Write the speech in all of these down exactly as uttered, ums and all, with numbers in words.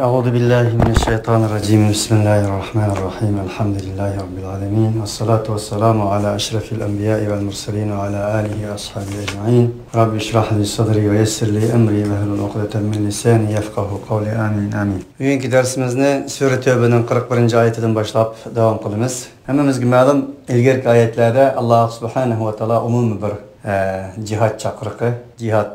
أعوذ بالله من الشيطان الرجيم. بسم الله الرحمن الرحيم. الحمد لله رب العالمين. والصلاة والسلام على أشرف الأنبياء والمرسلين وعلى آله وأصحابه أجمعين. رب اشرح لي صدري ويسر لي أمري واحلل عقدة من لساني يفقهوا قولي. آمين، آمين. بۈگۈنكى دەرسىمىزنى سۈرە تەۋبىنىڭ قىرىق بىرىنچى ئايىتىدىن باشلاپ داۋام قىلىمىز. ھەممىمىزگە مەلۇم، ئىلگىرىكى ئايەتلەردە ئاللاھ سۇبھانەھۇ ۋە تائالا ئومۇمىي بىر، ئە، جىھاد چاقىرىقى، جىھاد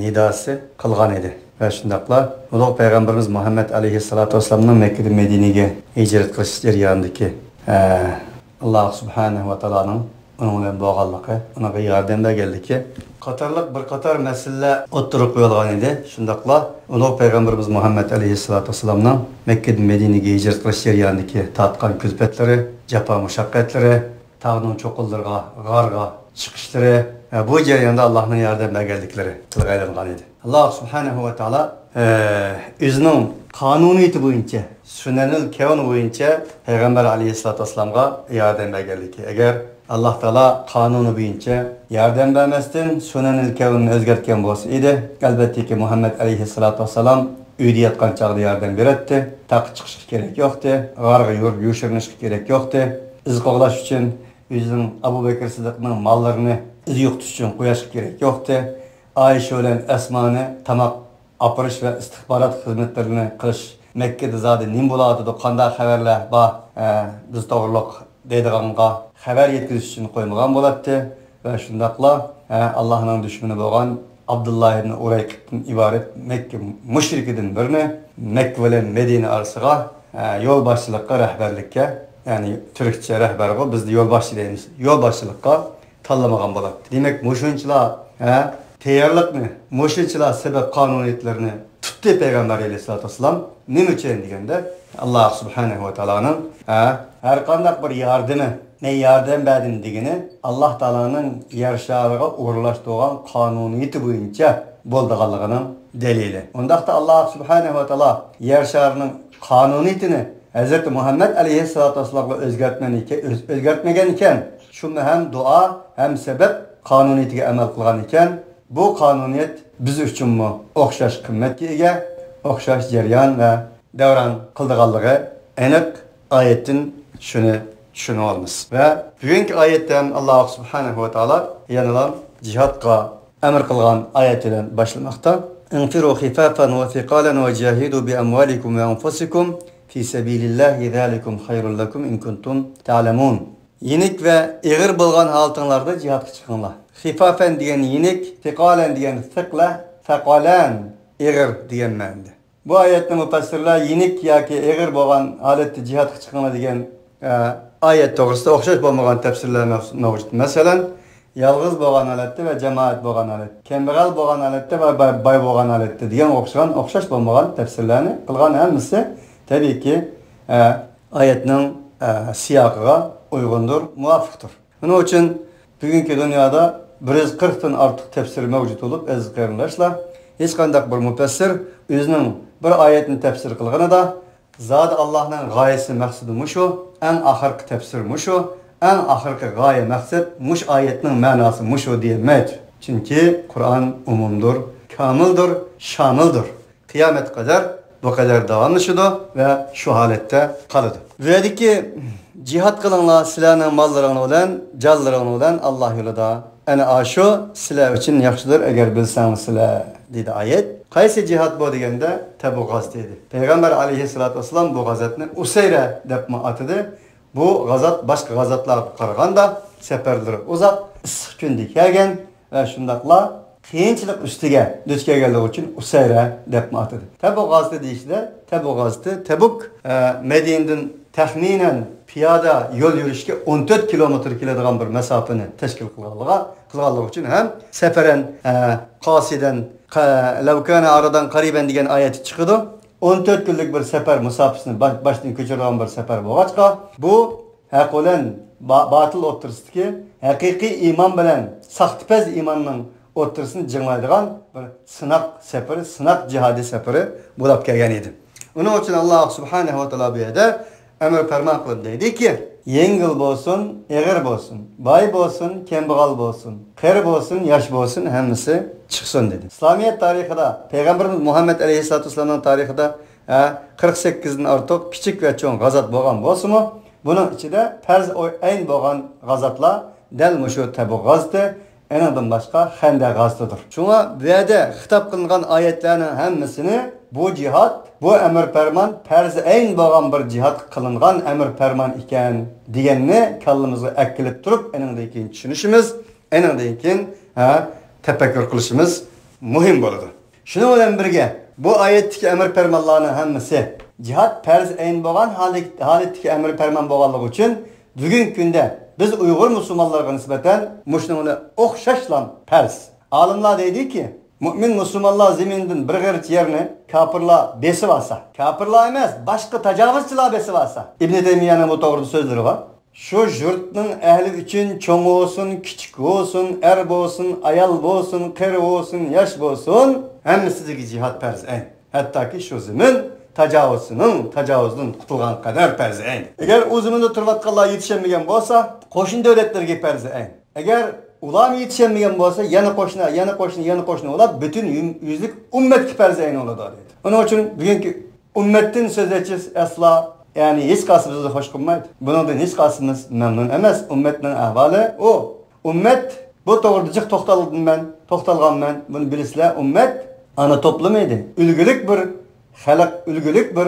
نىداسى قىلغان ئىدى. ۋە شۇنداقلا ئۇلۇغ پەيغەمبىرىمىز مۇھەممەد ئەلەيھىسسالاتۇ ۋەسسالامنىڭ مەككىدىن مەدىنىگە ھىجرەت قىلىش جەريانىدىكى، ئە، ئاللاھ سۇبھانەھۇ ۋە تائالانىڭ ئۇنىڭ بىلەن بولغانلىقى، ئۇنىڭغا ياردەم بەرگەنلىكى قاتارلىق بىر قاتار مەسىلىلەر ئوتتۇرىغا قويۇلغان ئىدى. شۇنداقلا ئۇلۇغ پەيغەمبىرىمىز مۇھەممەد ئەلەيھىسسالاتۇ ۋەسسالامنىڭ مەككىدىن مەدىنىگە ھىجرەت قىلىش جەريانىدىكى تارتقان كۈلپەتلىرى، جاپا مۇشەققەتلىرى، تاغنىڭ چوققىلىرىغا، غارغا چىقىشلىرى، ئە، بۇ جەرياندا ئاللاھنىڭ ياردەم بەرگەنلىكلىرى تىلغا ئېلىنغان ئىدى. ئاللاھ سۇبھانەھۇ ۋە تائالا، ئە، ئۆزىنىڭ قانۇنىيىتى بويىچە، سۇنەنىل كەۋن بويىچە پەيغەمبەر ئەلەيھىسسالاتۇ ۋەسسالامغا ياردەم بەرگەنلىكى. ئەگەر ئاللاھ تائالا قانۇنى بويىچە ياردەم بەرمەستىن، سۇنەنىل كەۋننى ئۆزگەرتكەن بولسا ئىدى، ئەلۋەتتىكى، مۇھەممەد ئەلەيھىسسالاتۇ ۋەسسالام ئۆيدە ياتقان چاغدا ياردەم بېرەتتى. تاغقا چىقىشقا كېرەك يوقتى، غارغا يۈر-، يوشۇرۇنۇشقا كېرەك يوقتى، ئىز قوغلاش ئۈچۈن ئۆزىنىڭ ئەبۇ بەكرى سىددىقنىڭ ماللىرىنى ئىز يوقىتىش ئۈچۈن قوياشقا كېرەك يوقتى. ئائىشە بىلەن ئەسمانى تاماق ئاپىرىش ۋە ئىستىخبارات خىزمەتلىرىنى قىلىش، مەككىدە زادى نېمە بولۇۋاتىدۇ، قانداق خەۋەرلەر بار، ئە، بىز توغرۇلۇق دەيدىغانغا خەۋەر يەتكۈزۈش ئۈچۈن قويمىغان بولاتتى. ۋە شۇنداقلا، ئە، ئاللاھنىڭ دۈشمىنى بولغان ئابدۇللا ئىبن ئۇرەيقىتتىن ئىبارەت مەككە مۇشرىكىدىن بىرنى مەككە بىلەن مەدىنە ئارىسىغا، ئە، يولباشچىلىققا، رەھبەرلىككە، يەنى تۈركچە رەھبەرغۇ، بىزدە يولباشچى دەيمىز، يولباشچىلىققا تاللىمىغان بولاتتى. دېمەك، مۇشۇنچىلا، ھە، تەييارلىقنى، مۇشۇنچىلا سەبەب قانۇنىيەتلىرىنى تۇتتى پەيغەمبەر ئەلەيھىسسالاتۇ ۋەسسالام. نېمە ئۈچۈن دېگەندە، ئاللاھ سۇبھانەھۇ ۋە تائالانىڭ، ھە، ھەر قانداق بىر ياردىمى، مەن ياردەم بەردىم دېگىنى ئاللاھ تائالانىڭ يەر شارىغا ئورۇنلاشتۇرغان قانۇنىيىتى بويىچە بولىدىغانلىقىنىڭ دەلىلى. ئۇنداقتا ئاللاھ سۇبھانەھۇ ۋە تائالا يەر شارىنىڭ قانۇنىيىتىنى ھەزرىتى مۇھەممەد ئەلەيھىسسالاتۇ ۋەسسالامغا ئۆزگەرتمەن-، ئۆزگەرتمىگەن ئىكەن، شۇمۇ ھەم دۇئا، ھەم سەۋەب قانۇنىيىتىگە ئەمەل قىلغان ئىكەن، بۇ قانۇنىيەت بىز ئۈچۈنمۇ ئوخشاش قىممەتكە ئىگە، ئوخشاش جەريان ۋە دەۋران قىلىدىغانلىقى ئېنىق. ئايەتتىن شۇنى چۈشىنىۋالىمىز. ۋە بۈگۈنكى ئايەتتە ھەم ئاللاھ سۇبھانەھۇ ۋە تائالا يەنىلا جىھادقا ئەمر قىلغان ئايەت بىلەن باشلىماقتا. انفروا خفافا وثقالا وجاهدوا بأموالكم وأنفسكم في سبيل الله ذلكم خير لكم إن كنتم تعلمون. يېنىك ۋە ئېغىر بولغان ھالىتىڭلاردا جىھادقا چىقىڭلار. خفافا دېگەن يېنىك، ثقالا دېگەن ثقلة، ثقلان ئېغىر دېگەن مەنىدە. بۇ ئايەتنى مۇپەسسىرلەر يېنىك ياكى ئېغىر بولغان ھالەتتە جىھادقا چىقىڭلار دېگەن، ئە، ئايەت توغرىسىدا ئوخشاش بولمىغان تەپسىرلەر مەۋ-، مەۋجۇت. مەسىلەن، يالغۇز بولغان ھالەتتە ۋە جامائەت بولغان ھالەتتە، كەمبەغەل بولغان ھالەتتە ۋە باي، باي بولغان ھالەتتە دېگەن ئوخشىغان، ئوخشاش بولمىغان تەپسىرلەرنى قىلغان ھەممىسى تەبىئىيكى، ئە، ئايەتنىڭ، ئە، سىياقىغا ئۇيغۇندۇر، مۇۋاپىقتۇر. شۇنىڭ ئۈچۈن بۈگۈنكى دۇنيادا بىر يۈز قىرىقتىن ئارتۇق تەپسىر مەۋجۇت بولۇپ، ئەزىز قېرىنداشلار، ھېچقانداق بىر مۇپەسسىر ئۆزىنىڭ بىر ئايەتنى تەپسىر قىلغىنىدا، زادى ئاللاھنىڭ غايىسى، مەقسىتى مۇشۇ، ئەڭ ئاخىرقى تەپسىر مۇشۇ، ئەڭ ئاخىرقى غايە، مەقسەت مۇشۇ ئايەتنىڭ مەناسى مۇشۇ دېيەلمەيدۇ. چۈنكى قۇرئان ئومۇمدۇر، كامىلدۇر، شامىلدۇر. قىيامەتكە قەدەر بۇ قەدەر داۋاملىشىدۇ ۋە شۇ ھالەتتە قالىدۇ. بۇ يەردىكى «جىھاد قىلىڭلار سىلەرنىڭ ماللىرىڭلار بىلەن، جانلىرىڭلار بىلەن ئاللاھ يولىدا. ئەنە ئاشۇ سىلەر ئۈچۈن ياخشىدۇر، ئەگەر بىلسەڭلار سىلەر» دېدى ئايەت. قايسى جىھاد بۇ دېگەندە، تەبۇك غازىتى ئىدى. پەيغەمبەر ئەلەيھىسسالاتۇ ۋەسسالام بۇ غازاتنى ئۇسەيرە دەپمۇ ئاتىدى. بۇ غازات باشقا غازاتلارغا قارىغاندا سەپەرلىرى ئۇزاق، ئىسسىق كۈندە كەلگەن ۋە شۇنداقلا قىيىنچىلىق ئۈستىگە دۇچ كەلگەنلىكى ئۈچۈن ئۇسەيرە دەپمۇ ئاتىدى. تەبۇك غازىتى دېيىشىدە، تەبۇك غازىتى، تەبۇك، ئە، مەدىنىدىن تەخمىنەن پىيادە يول يۈرۈشكە ئون تۆت كىلومېتىر كېلىدىغان بىر مەساپىنى تەشكىل قىلغانلىقى، قىلغانلىقى ئۈچۈن ھەم سەپەرەن، ئە، قاسىدەن، قە-، لەۋ كانە ئارىدان قەرىبەن دېگەن ئايەت چىقىدۇ. ئون تۆت كۈنلۈك بىر سەپەر مۇساپىسىنى باش-، باشتىن كۆچۈرىدىغان بىر سەپەر بولغاچقا، بۇ ھەق بىلەن با-، باتىل ئوتتۇرىسىدىكى ھەقىقىي ئىمان بىلەن ساختىپەز ئىماننىڭ ئوتتۇرىسىنى جىڭلايدىغان بىر سىناق سەپىرى، سىناق جىھادىي سەپىرى بولاپ كەلگەن ئىدى. ئۇنىڭ ئۈچۈن ئاللاھ سۇبھانەھۇ ۋە تائالا بۇ يەردە ئەمر پەرمان قىلىپ دەيدىكى، يەڭگىل بولسۇن، ئېغىر بولسۇن، باي بولسۇن، كەمبەغەل بولسۇن، قېرى بولسۇن، ياش بولسۇن، ھەممىسى چىقسۇن دېدى. ئىسلامىيەت تارىخىدا، پەيغەمبىرىمىز مۇھەممەد ئەلەيھىسسالاتۇ ۋەسسالامنىڭ تارىخىدا، ھە، قىرىق سەككىزدىن ئارتۇق كىچىك ۋە چوڭ غازات بولغان بولسىمۇ، بۇنىڭ ئىچىدە پەرز ئەين بولغان غازاتلار دەل مۇشۇ تەبۇك غازىتى، ئېنىڭدىن باشقا خەندەق غازىتىدۇر. شۇڭا بۇ يەردە خىتاب قىلىنغان ئايەتلەرنىڭ ھەممىسىنى بۇ جىھاد، بۇ ئەمر پەرمان پەرز ئەين بولغان بىر جىھادقا قىلىنغان ئەمر پەرمان ئىكەن دېگەننى كاللىمىزغا ئەكىلىپ تۇرۇپ، ئېنىڭدىن كېيىن چۈشىنىشىمىز، ئېنىڭدىن كېيىن، ھە، تەپەككۇر قىلىشىمىز مۇھىم بولىدۇ. شۇنىڭ بىلەن بىرگە، بۇ ئايەتتىكى ئەمر پەرمانلارنىڭ ھەممىسى جىھاد پەرز ئەين بولغان ھالەت-، ھالەتتىكى ئەمر پەرمان بولغانلىقى ئۈچۈن، بۈگۈنكى كۈندە بىز ئۇيغۇر مۇسۇلمانلارغا نىسبەتەن مۇشۇنىڭ بىلەن ئوخشاشلا پەرز. ئالىملار دەيدۇكى، مۇئمىن مۇسۇلمانلار زېمىنىدىن بىر غېرىچ يەرنى كاپىرلار بېسىۋالسا، كاپىرلار ئەمەس، باشقا تاجاۋۇزچىلار بېسىۋالسا، ئىبنى تەيمىيەنىڭ بۇ توغرىدا سۆزلىرى بار. شۇ يۇرتنىڭ ئەھلى ئۈچۈن چوڭ بولسۇن، كىچىك بولسۇن، ئەر بولسۇن، ئايال بولسۇن، قېرى بولسۇن، ياش بولسۇن، ھەممىسىگە جىھاد پەرز ئەين. ھەتتاكى شۇ زېمىن تاجاۋۇزچىنىڭ تاجاۋۇزىدىن قۇتۇلغان قەدەر پەرز ئەين. ئەگەر ئۇ زېمىندا تۇرۇۋاتقانلار يېتىشەلمىگەن بولسا، قوشنا دۆلەتلەرگە پەرز ئەين. ئەگەر ئۇلارمۇ يېتىشەلمىگەن بولسا، يەنە قوشنا، يەنە قوشنا، يەنە قوشنا بولۇپ، پۈتۈن يۈم-، يۈزلۈك ئۈممەتكە پەرز ئەين بولىدۇ، دەيدۇ. ئۇنىڭ ئۈچۈن بۈگۈنكى ئۈممەتتىن سۆز ئېچىش ئەسلا، يەنى ھېچقايسى بىزنى خوش قىلمايدۇ. بۇنىڭدىن ھېچقايسىمىز مەمنۇن ئەمەس. ئۈممەتنىڭ ئەھۋالى ئۇ. ئۈممەت، بۇ توغرىدا جىق توختالدىم مەن، توختالغانمەن. بۇنى بىلىسىلەر، ئۈممەت ئانا توپلىمى ئىدى. ئۈلگىلىك بىر خەلق، ئۈلگىلىك بىر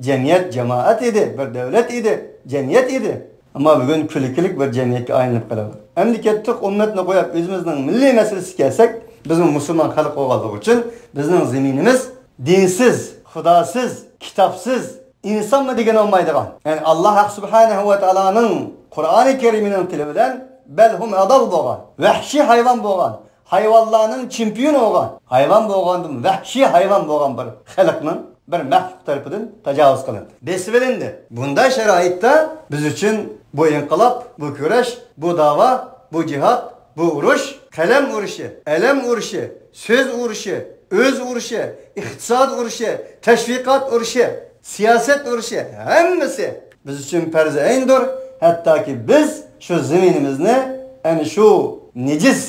جەمئىيەت، جامائەت ئىدى، بىر دۆلەت ئىدى، جەمئىيەت ئىدى. ئەمما بۈگۈن كۈلكىلىك بىر جەمئىيەتكە ئايلىنىپ قالدى. ئەمدى كەتتۇق، ئۈممەتنى قويۇپ، ئۆزىمىزنىڭ مىللىي مەسىلىسىگە كەلسەك، بىزمۇ مۇسۇلمان خەلق بولغانلىقى ئۈچۈن بىزنىڭ زېمىنىمىز دىنسىز، خۇداسىز، كىتابسىز، ئىنسانمۇ دېگىنى بولمايدىغان. يەنى ئاللا ھەق سۇبھانەھۇ ۋە تائالانىڭ قۇرئانى كەرىمىنىڭ تىلى بىلەن بەل ھۇم ئەضەل بولغان، ۋەھشىي ھايۋان بولغان، ھايۋانلارنىڭ چېمپىيونى بولغان، ھايۋان بولغاندىن ۋەھشىي ھايۋان بولغان بىر خەلقنىڭ، بىر مەخلۇق تەرىپىدىن تاجاۋۇز قىلىندى، بېسىۋېلىندى. بۇنداق شارائىتتا بىز ئۈچۈن بۇ ئىنقىلاب، بۇ كۈرەش، بۇ داۋا، بۇ جىھاد، بۇ ئۇرۇش، قەلەم ئۇرۇشى، ئەلەم ئۇرۇشى، سۆز ئۇرۇشى، ئۆز ئۇرۇشى، ئىقتىساد ئۇرۇشى، تەشۋىقات ئۇرۇشى، سىياسەت ئۇرۇشى، ھەممىسى بىز ئۈچۈن پەرزى ئەيندۇر. ھەتتاكى بىز شۇ زېمىنىمىزنى ئەنە شۇ نىجىس،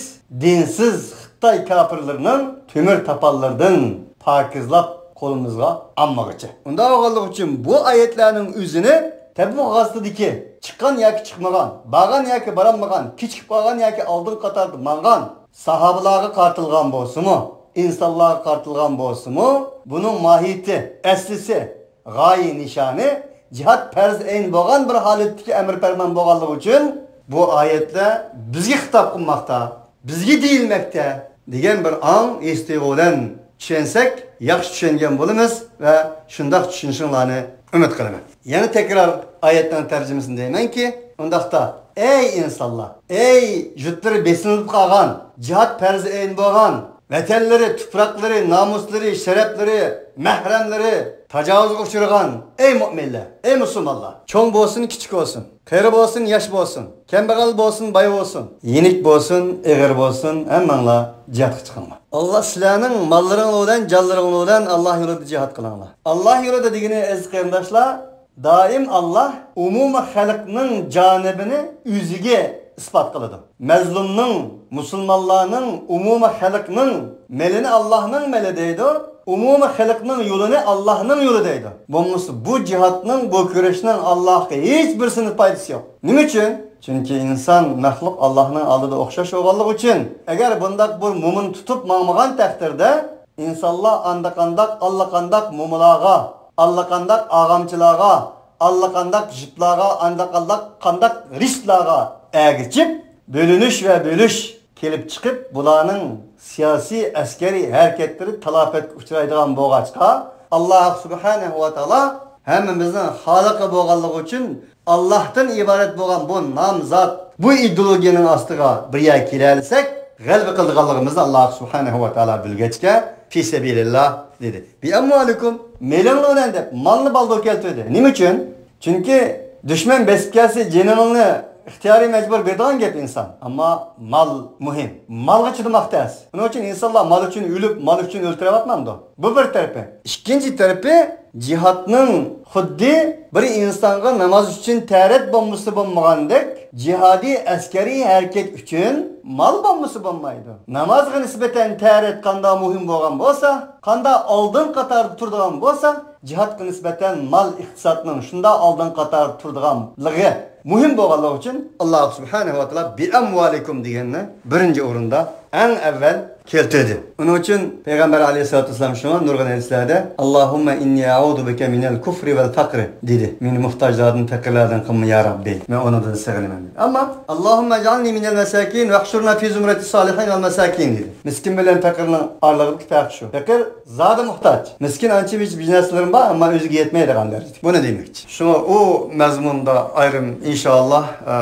دىنسىز خىتاي كاپىرلىرىنىڭ تۆمۈر تاپانلىرىدىن پاكىزلاپ قولىمىزغا ئالمىغۇچە. ئۇنداق بولغانلىقى ئۈچۈن بۇ ئايەتلەرنىڭ ئۆزىنى تەبۇك غازىتىدىكى چىققان ياكى چىقمىغان، بارغان ياكى بارالمىغان، كېچىكىپ قالغان ياكى ئالدىنقى قاتاردا ماڭغان ساھابىلارغا قارىتىلغان بولسىمۇ، ئىنسانلارغا قارىتىلغان بولسىمۇ، بۇنىڭ ماھىيىتى، ئەسلىسى، غايە نىشانى جىھاد پەرز ئەين بولغان بىر ھالەتتىكى ئەمر پەرمان بولغانلىقى ئۈچۈن بۇ ئايەتلەر بىزگە خىتاب قىلماقتا، بىزگە دېيىلمەكتە دېگەن بىر ئاڭ ھېس تۇيغۇ بىلەن چۈشەنسەك، ياخشى چۈشەنگەن بولىمىز ۋە شۇنداق چۈشىنىشىڭلارنى ئۈمىد قىلىمەن. يەنە تەكرار ئايەتنىڭ تەرجىمىسىنى دەيمەنكى، ئۇنداقتا، ئەي ئىنسانلار، ئەي يۇرتلىرى بېسىلىپ قالغان، جىھاد پەرزى ئەين بولغان، ۋەتەنلىرى، تۇپراقلىرى، نامۇسلىرى، شەرەپلىرى، مەھرەملىرى تاجاۋۇزغا ئۇچرىغان، ئەي مۆمىنلەر، ئەي مۇسۇلمانلار، چوڭ بولسۇن، كىچىك بولسۇن، قېرى بولسۇن، ياش بولسۇن، كەمبەغەل بولسۇن، باي بولسۇن، يېنىك بولسۇن، ئېغىر بولسۇن، ھەممەڭلار جىھادقا چىقىڭلار. ئاللا سىلەرنىڭ ماللىرىڭلار بىلەن، جانلىرىڭلار بىلەن ئاللا يولىدا جىھاد قىلىڭلار. ئاللا يولىدا دېگىنى، ئەزىز قېرىنداشلار، دائىم ئاللا ئومۇمىي خەلقنىڭ جانىبىنى ئۆزىگە ئىسپات قىلىدۇ. مەزلۇمنىڭ، مۇسۇلمانلارنىڭ، ئومۇمىي خەلقنىڭ مېلىنى ئاللانىڭ مېلى دەيدۇ، ئومۇمىي خەلقنىڭ يولىنى ئاللانىڭ يولى دەيدۇ. بولمىسا بۇ جىھادنىڭ، بۇ كۈرەشنىڭ ئاللاغا ھېچبىرسىنىڭ پايدىسى يوق. نېمە ئۈچۈن؟ چۈنكى ئىنسان مەخلۇق ئاللانىڭ ئالدىدا ئوخشاش بولغانلىقى ئۈچۈن. ئەگەر بۇنداق بىر مومىن تۇتۇپ ماڭمىغان تەقدىردە، ئىنسانلار ئانداقانداق، ئاللىقانداق مومىلارغا، ئاللىقانداق ئاغامچىلارغا، ئاللىقانداق جىپلارغا، ئانداقانداق قانداق رىشتلارغا ئەگىچىپ، بۆلۈنۈش ۋە بۆلۈش كېلىپ چىقىپ، بۇلارنىڭ سىياسىي، ئەسكەرىي ھەرىكەتلىرى تالاپەتكە ئۇچرايدىغان بولغاچقا، ئاللا سۇبھانەھۇ ۋە تائالا ھەممىمىزنىڭ خالىقى بولغانلىقى ئۈچۈن، ئاللاھتىن ئىبارەت بولغان بۇ نامزات، بۇ ئىدېئولوگىيەنىڭ ئاستىغا بىر يەرگە كېلەلىسەك، غەلىبە قىلىدىغانلىقىمىزنى ئاللا سۇبھانەھۇ ۋە تائالا بىلگەچكە، في سبيل الله دېدى. بأموالكم، مېلىڭلار بىلەن دەپ، مالنى بالدۇر كەلتۈردى. نېمە ئۈچۈن؟ چۈنكى دۈشمەن بېسىپ كەلسە، جېنىڭنى ئىختىيارىي مەجبۇر بېرىدىغان گەپ ئىنسان. ئەمما مال مۇھىم. مالغا چىدىماق تەس. ئۇنىڭ ئۈچۈن ئىنسانلار مال ئۈچۈن ئۆلۈپ، مال ئۈچۈن ئۆلتۈرۈۋاتمامدۇ؟ بۇ بىر تەرىپى. ئىككىنچى تەرىپى، جىھادنىڭ خۇددى بىر ئىنسانغا ناماز ئۈچۈن تەرەت بولمىسا بولمىغاندەك، جىھادىي ئەسكەرىي ھەرىكەت ئۈچۈن مال بولمىسا بولمايدۇ. نامازغا نىسبەتەن تەرەت قانداق مۇھىم بولغان بولسا، قانداق ئالدىن قاتاردا تۇرىدىغان بولسا، جىھادقا نىسبەتەن مال ئىقتىسادنىڭ شۇنداق ئالدىن قاتاردا تۇرىدىغانلىقى مۇھىم بولغانلىقى ئۈچۈن، ئاللاھ سۇبھانەھۇ ۋە تائالا بىئەمۋالىكۇم دېگەننى بىرىنچى ئورۇندا ئەڭ ئەۋۋەل كەلتۈردى. ئۇنىڭ ئۈچۈن پەيغەمبەر ئەلەيھىسسالاتۇ ۋەسسالام شۇڭا نۇرغۇن ھەدىسلەردە، «ئاللاھۇممە ئىننى ئەئۇزۇ بىكە مىنەل كۇفرى ۋەل فەقرى» دېدى. «مېنى موھتاجلاردىن، پەقىرلەردىن قىلما، يا رەببى. مەن ئۇنىڭدىن سېغىنىمەن» دېدى. ئەمما «ئاللاھۇممە ئىجئەلنى مىنەل مەساكىن ۋەھشۇرنى فى زۇمرەتى سالىھىن ۋەل مەساكىن» دېدى. مىسكىن بىلەن پەقىرنىڭ ئارىلىقىدىكى پەرق شۇ. پەقىر زادى موھتاج. مىسكىن ئانچە-مۇنچە بىر نەرسىلىرىم بار، ئەمما ئۆزىگە يەتمەيدىغان دەرىجىدە. بۇنى دېمەكچى. شۇڭا ئۇ مەزمۇندا ئايرىم، ئىنشائاللاھ، ئە،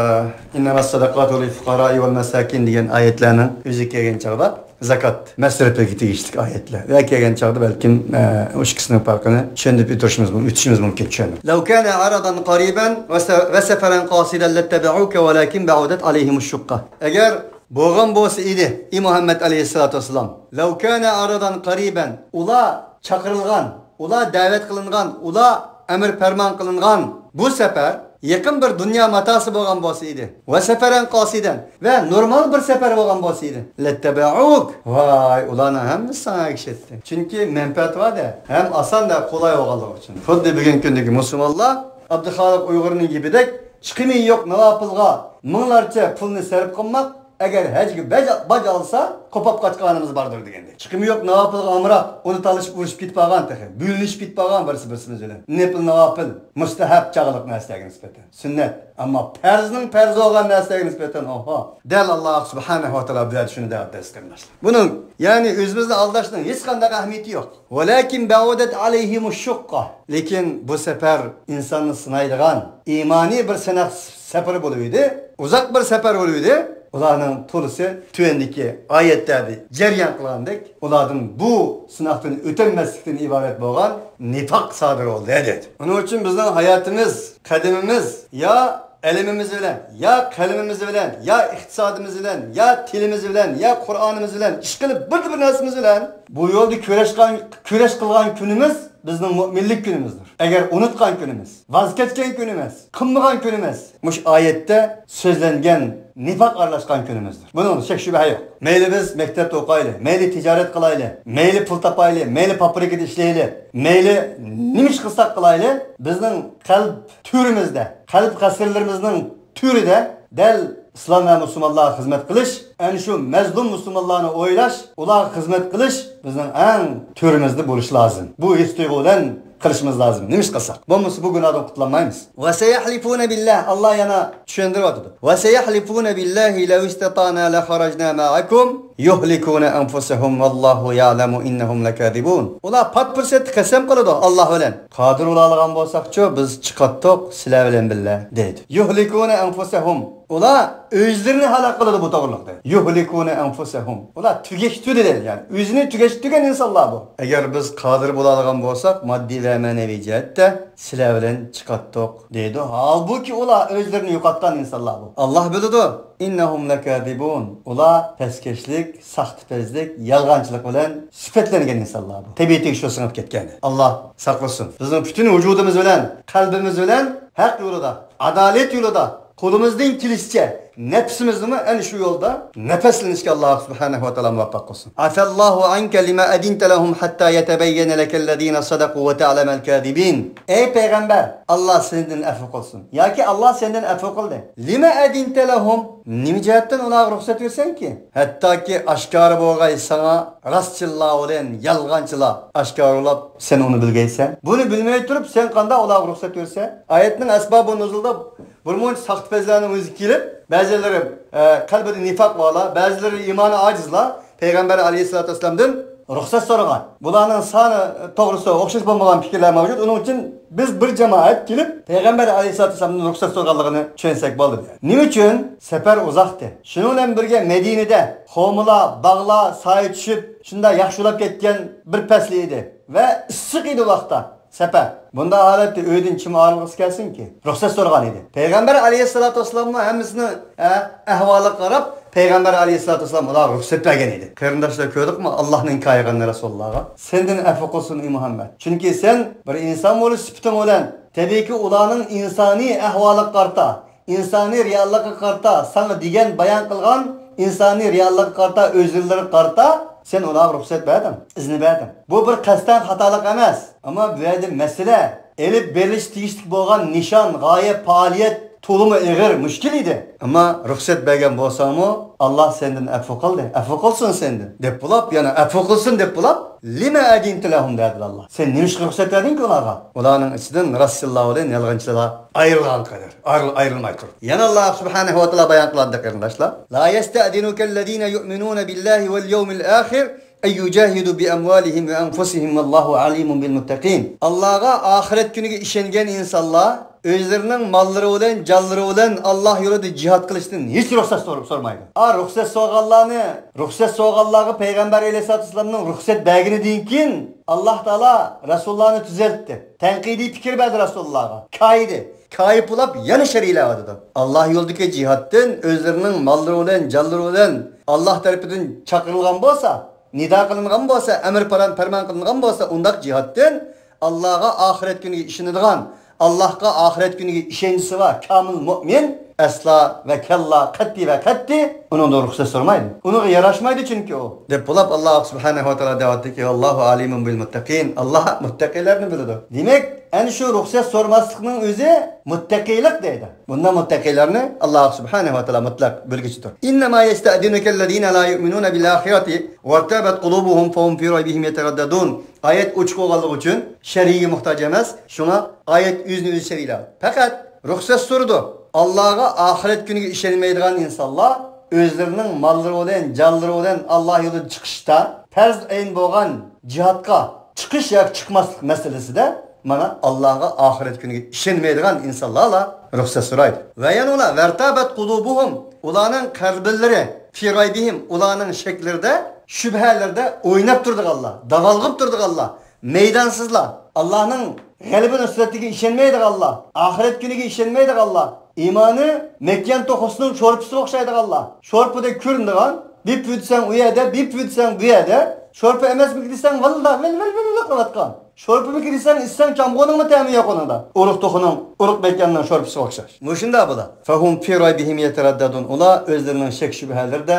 «ئىننەمەس سەدەقاتۇ لىل فۇقارائى ۋەل مەساكىن» دېگەن ئايەتلەرنىڭ ئۆزى كەلگەن چاغدا زاكات مەسرىپىگە تېگىشلىك ئايەتلەر ۋە كەلگەن چاغدا بەلكىم، ئە، ئۇ ئىككىسىنىڭ پەرقىنى چۈشەندۈرۈپ ئۆتۈشىمىز، ئۆتۈشىمىز مۇمكىن، چۈشەندۈرۈپ. لەۋ كانە ئەرەزەن قەرىبەن ۋە سە-، ۋە سەفەرەن قاسىدەن لەتتەبەئۇكە ۋەلاكىن بەئۇدەت ئەلەيھىمۇش شۇققە. ئەگەر بولغان بولسا ئىدى، ئى مۇھەممەد ئەلەيھىسسالاتۇ ۋەسسالام، لەۋ كانە ئەرەزەن قەرىبەن، ئۇلار چاقىرىلغان، ئۇلار دەۋەت قىلىنغان، ئۇلار ئەمر پەرمان قىلىنغان بۇ سەپەر يېقىن بىر دۇنيا ماتاسى بولغان بولسا ئىدى، ۋە سەفەرەن قاسىدەن، ۋە نورمال بىر سەپەر بولغان بولسا ئىدى، لەتتەبەئۇك، ۋاي، ئۇلارنىڭ ھەممىسى ساڭا ئەگىشەتتى. چۈنكى مەنپەئەت بار-دە، ھەم ئاسان-دە، قولاي بولغانلىقى ئۈچۈن. خۇددى بۈگۈنكى كۈندىكى مۇسۇلمانلار ئابدۇخالىق ئۇيغۇرنىڭ گېپىدەك، چىقىمى يوق ناۋاپىلغا مىڭلارچە پۇلنى سەرپ قىلماق، ئەگەر ھەجگە باج، باج ئالسا، قوپاپ قاچقانىمىز باردۇر دېگەندەك. چىقىمى يوق ناۋاپىلغا ئامراق، ئۇنى تالىشىپ ئۇرۇشۇپ كېتىپ قالغان تېخى. بۆلۈنۈشۈپ كېتىپ قالغان بىرسى بىرسىمىز بىلەن. نەپىل ناۋاپىل، مۇستەھەب چاغلىق نەرسىلەرگە نىسبەتەن. سۈننەت. ئەمما پەرزنىڭ پەرز بولغان نەرسىلەرگە نىسبەتەن، ئوھو. دەل ئاللاھ سۇبھانەھۇ ۋە تائالا بۇ يەردە شۇنى دەۋاتىدۇ، ئەزىز قېرىنداشلار. بۇنىڭ، يەنى ئۆزىمىزنى ئالداشنىڭ ھېچقانداق ئەھمىيىتى يوق. ۋەلاكىن بەئۇدەت ئەلەيھىمۇش شۇققە. لېكىن بۇ سەپەر ئىنساننى سىنايدىغان ئىمانىي بىر سىناق سەپىرى بولۇۋىدى، ئۇزاق بىر سەپەر بولۇۋىدى. ئۇلارنىڭ تولىسى تۆۋەندىكى ئايەتلەردە جەريان قىلغاندەك، ئۇلاردىن بۇ سىناقتىن ئۆتەلمەسلىكتىن ئىبارەت بولغان نىفاق سادىر بولدى، دەيدۇ. ئۇنىڭ ئۈچۈن بىزنىڭ ھاياتىمىز، قەدىمىمىز يا ئەلىمىمىز بىلەن، يا قەلىمىمىز بىلەن، يا ئىقتىسادىمىز بىلەن، يا تىلىمىز بىلەن، يا قۇرئانىمىز بىلەن، ئىشقىلىپ بىر، بىر نەرسىمىز بىلەن بۇ يولدا كۈرەش قىلغان، كۈرەش قىلغان كۈنىمىز بىزنىڭ مۆمىنلىك كۈنىمىزدۇر. ئەگەر ئۇنتقان كۈنىمىز، ۋاز كەچكەن كۈنىمىز، قىلمىغان كۈنىمىز، مۇشۇ ئايەتتە سۆزلەنگەن نىفاق ئارىلاشقان كۈنىمىزدۇر. بۇنىڭدا شەك-شۈبھە يوق. مەيلى بىز مەكتەپتە ئوقۇيلى، مەيلى تىجارەت قىلايلى، مەيلى پۇل تاپايلى، مەيلى فابرىكىدا ئىشلەيلى، مەيلى نېمە ئىش قىلساق قىلايلى، بىزنىڭ قەلب تۈرىمىزدە، قەلب قەسىرلىرىمىزنىڭ تۈرىدە دەل ئىسلام ۋە مۇسۇلمانلارغا خىزمەت قىلىش، ئەنە شۇ مەزلۇم مۇسۇلمانلارنى ئويلاش، ئۇلارغا خىزمەت قىلىش بىزنىڭ ئەڭ تۈرىمىزدە بولۇشى لازىم. بۇ ھېس تۇيغۇ بىلەن قىلىشىمىز لازىم. نېمە ئىش قىلساق؟ بولمىسا بۇ گۇناھتىن قۇتۇلالمايمىز. ۋەسەيەھلىفۇنە بىللاھ، ئاللاھ يەنە چۈشەندۈرۈۋاتىدۇ. ۋەسەيەھلىفۇنە بىللاھى لەۋ ئىستەتەئنا لەخەرەجنا مەئەكۇم يۇھلىكۇنە ئەنفۇسەھۇم ۋەللاھۇ يەئلەمۇ ئىننەھۇم لەكازىبۇن. ئۇلار پات پۇرسەتتە قەسەم قىلىدۇ ئاللاھ بىلەن. قادىر بولالىغان بولساقچۇ، بىز چىقاتتۇق سىلەر بىلەن بىللە، دەيدۇ. يۇھلىكۇنە ئەنفۇسەھۇم. ئۇلار ئۆزلىرىنى ھالاك قىلىدۇ بۇ توغرىلىقتا. يۇھلىكۇنە ئەنفۇسەھۇم. ئۇلار تۈگەشتۈردى دەيدۇ، يەنى ئۆزىنى تۈگەشتۈرگەن ئىنسانلار بۇ. ئەگەر بىز قادىر بولالىغان بولساق، ماددىي ۋە مەنىۋى جەھەتتە سىلەر بىلەن چىقاتتۇق، دەيدۇ. ھالبۇكى، ئۇلار ئۆزلىرىنى يوقاتقان ئىنسانلار بۇ. ئاللاھ بىلىدۇ. ئىننەھۇم لەكازىبۇن. ئۇلار پەسكەشلىك، ساختىپەزلىك، يالغانچىلىق بىلەن سۈپەتلەنگەن ئىنسانلار بۇ. تەبىئىتىگە شۇ سىڭىپ كەتكەن. ئاللاھ ساقلىسۇن. بىزنىڭ پۈتۈن ۋۇجۇدىمىز بىلەن، قەلبىمىز بىلەن ھەق يولىدا، ئادالەت يولىدا، قولىمىزدىن كېلىشىچە نەپسىمىزنىمۇ ئەنە شۇ يولدا نەپەسلىنىشكە ئاللاھ سۇبھانەھۇ ۋە تائالا مۇۋەپپەق قىلسۇن. ئەفەللاھۇ ئەنكە لىمە ئەزىنتە لەھۇم ھەتتا يەتەبەييەنە لەكەللەزىنە سەدەقۇ ۋە تەئلەمەل كازىبىن. ئەي پەيغەمبەر، ئاللاھ سېنىڭدىن ئەفۇ قىلسۇن. ياكى ئاللاھ سېنىڭدىن ئەفۇ قىلدى. لىمە ئەزىنتە لەھۇم، نېمە جەھەتتىن ئۇلارغا رۇخسەت بېرىسەنكى؟ ھەتتاكى ئاشكارا بولغاي ساڭا راستچىللار بىلەن يالغانچىلار ئاشكارىلاپ سەن ئۇنى بىلگەيسەن. بۇنى بىلمەي تۇرۇپ سەن قانداق ئۇلارغا رۇخسەت بېرىسەن؟ ئايەتنىڭ ئەسبابى نۇزۇلىدا بىر مۇنچە ساختىپەزلەرنىڭ ئۆزى كېلىپ، بەزىلىرى، ئە، قەلبىدە نىفاق بارلار، بەزىلىرى ئىمانى ئاجىزلار پەيغەمبەر ئەلەيھىسسالاتۇ ۋەسسالامدىن رۇخسەت سورىغان. بۇلارنىڭ سانى توغرىسىدا ئوخشاش بولمىغان پىكىرلەر مەۋجۇت. ئۇنىڭ ئۈچۈن بىز بىر جامائەت كېلىپ پەيغەمبەر ئەلەيھىسسالاتۇ ۋەسسالامدىن رۇخسەت سورىغانلىقىنى چۈشەنسەك بولدى. نېمە ئۈچۈن؟ سەپەر ئۇزاقتى. شۇنىڭ بىلەن بىرگە مەدىنىدە خورمىلار، باغلار سايە چۈشۈپ، شۇنداق ياخشى ئۇلاپ كەتكەن بىر پەسلى ئىدى ۋە ئىسسىق ئىدى ۋاقىتتا. سەپەر. بۇنداق ھالەتتە ئۆيدىن چىم ئايرىلغۇسى كەلسۇنكى؟ رۇخسەت سورىغان ئىدى. پەيغەمبەر ئەلەيھىسسالاتۇ ۋەسسالاممۇ ھەممىسىنىڭ، ئە، ئەھۋالىغا قاراپ، پەيغەمبەر ئەلەيھىسسالاتۇ ۋەسسالام ئۇلارغا رۇخسەت بەرگەن ئىدى. قېرىنداشلار، كۆردۇقمۇ ئاللاھنىڭ ئىنكار قىلغىنىنى رەسۇلۇللاغا؟ سەندىن ئەپۇ قىلسۇن، ئى مۇھەممەد. چۈنكى سەن بىر ئىنسان بولۇش سۈپىتىڭ بىلەن، تەبىئىيكى، ئۇلارنىڭ ئىنسانىي ئەھۋالىغا قارىتا، ئىنسانىي رېئاللىققا قارىتا، ساڭا دېگەن، بايان قىلغان ئىنسانىي رېئاللىققا قارىتا، ئۆزلىرىگە قارىتا، سەن ئۇلارغا رۇخسەت بەردىڭ، ئىزنى بەردىڭ. بۇ بىر قەستەن خاتالىق ئەمەس. ئەمما بۇ يەردە مەسىلە ئېلىپ بېرىلىشى تېگىشلىك بولغان نىشان، غايە، پائالىيەت تولىمۇ ئېغىر، مۈشكۈل ئىدى. ئەمما رۇخسەت بەرگەن بولساڭمۇ، ئاللا سەندىن ئەپۇ قىلدى، ئەپۇ قىلسۇن سەندىن، دەپ بولاپ، يەنە ئەپۇ قىلسۇن دەپ بولاپ، لىمە ئەزىنتە لەھۇم دەدى ئاللا. سەن نېمىشقا رۇخسەت بەردىڭكى ئۇلارغا؟ ئۇلارنىڭ ئىچىدىن راستچىللار بىلەن يالغانچىلار ئايرىلغان قەدەر. ئايرىل-، ئايرىلماي تۇرۇپ. يەنە ئاللا سۇبھانەھۇ ۋە تائالا بايان قىلاتتى، قېرىنداشلار. لا يەستەئزىنۇكەللەزىنە يۇئمىنۇنە بىللاھى ۋەل يەۋمىل ئاخىر ئەن يۇجاھىدۇ بىئەمۋالىھىم ۋە ئەنفۇسىھىم ۋەللاھۇ ئەلىمۇن بىل مۇتتەقىن. ئاللاغا، ئاخىرەت كۈنىگە ئىشەنگەن ئىنسانلار ئۆزلىرىنىڭ ماللىرى بىلەن، جانلىرى بىلەن ئاللا يولىدا جىھاد قىلىشتىن ھېچ رۇخسەت سور-، سورىمايدۇ. ئا، رۇخسەت سورىغانلارنى، رۇخسەت سورىغانلارغا پەيغەمبەر ئەلەيھىسسالاتۇ ۋەسسالامنىڭ رۇخسەت بەرگىنىدىن كېيىن ئاللا تائالا رەسۇلۇللانى تۈزەتتى. تەنقىدىي پىكىر بەردى رەسۇلۇللاغا. كايىدى. كايىپ بولاپ يەنە شەرئىيلەۋاتىدۇ. ئاللا يولىدىكى جىھادتىن ئۆزلىرىنىڭ ماللىرى بىلەن، جانلىرى بىلەن ئاللا تەرىپىدىن چاقىرىلغان بولسا، نىدا قىلىنغان بولسا، ئەمر پەرمان، پەرمان قىلىنغان بولسا، ئۇنداق جىھادتىن ئاللاغا، ئاخىرەت كۈنىگە ئىشىنىدىغان، ئاللاغا، ئاخىرەت كۈنىگە ئىشەنچىسى بار كامىل مۆمىن ئەسلا ۋە كاللا، قەتئىي ۋە قەتئىي ئۇنىڭدىن رۇخسەت سورىمايدۇ. ئۇنىڭغا ياراشمايدۇ، چۈنكى ئۇ. دەپ بولاپ، ئاللا سۇبھانەھۇ ۋە تائالا دەۋاتتىكى، ۋەللاھۇ ئەلىمۇن بىل مۇتتەقىن. ئاللا مۇتتەقىلەرنى بىلىدۇ. دېمەك، ئەنە شۇ رۇخسەت سورىماسلىقنىڭ ئۆزى مۇتتەقىلىق دەيدۇ. بۇنداق مۇتتەقىلەرنى ئاللا سۇبھانەھۇ ۋە تائالا مۇتلەق بىلگۈچىدۇر. ئىننەما يەستەئزىنۇكەللەزىنە لا يۇئمىنۇنە بىل ئاخىرەتى ۋەرتابەت قۇلۇبۇھۇم فەھۇم فى رەيبىھىم يەتەرەددەدۇن. ئايەت ئوچۇق بولغانلىقى ئۈچۈن شەرھىگە موھتاج ئەمەس. شۇڭا ئايەت ئۆزىنى ئۆزى شەرھلەپ، پەقەت رۇخسەت سورىدى. ئاللاغا، ئاخىرەت كۈنىگە ئىشەنمەيدىغان ئىنسانلار ئۆزلىرىنىڭ ماللىرى بىلەن، جانلىرى بىلەن ئاللا يولىدا چىقىشتا پەرز ئەين بولغان جىھادقا چىقىش ياكى چىقماسلىق مەسىلىسىدە مانا ئاللاغا، ئاخىرەت كۈنىگە ئىشەنمەيدىغان ئىنسانلارلا رۇخسەت سورايدۇ. ۋە يەنە ئۇلار، ۋەرتابەت قۇلۇبۇھۇم، ئۇلارنىڭ قەلبلىرى، فى رەيبىھىم، ئۇلارنىڭ شەكلىرىدە، شۈبھەلەردە ئويناپ تۇرىدىغانلار، داۋالغىپ تۇرىدىغانلار، مەيدانسىزلار، ئاللانىڭ غەلىبە نۇسرىتىگە ئىشەنمەيدىغانلار، ئاخىرەت كۈنىگە ئىشەنمەيدىغانلار، ئىمانى مەكيان توخۇسىنىڭ شورپىسىغا ئوخشايدىغانلار، شورپىدەك كۆرۈنىدىغان، بىپپۇ دېسەڭ ئۇ يەردە، بىپپۇ دېسەڭ بۇ يەردە، شورپا ئەمەسمىكىن دېسەڭ ۋىل-ۋىل-ۋىل قىلىۋاتقان، شورپىمىكىن دېسەڭ ئىچسەڭ چامغۇرنىڭمۇ تەمى يوق ئۇنىڭدا، ئۇرۇق توخۇنىڭ، ئۇرۇق مەكياننىڭ شورپىسىغا ئوخشاش. مۇشۇنداق بۇلار. فەھۇم فى رەيبىھىم يەتەرەددەدۇن. ئۇلار ئۆزلىرىنىڭ شەك-شۈبھەلىرىدە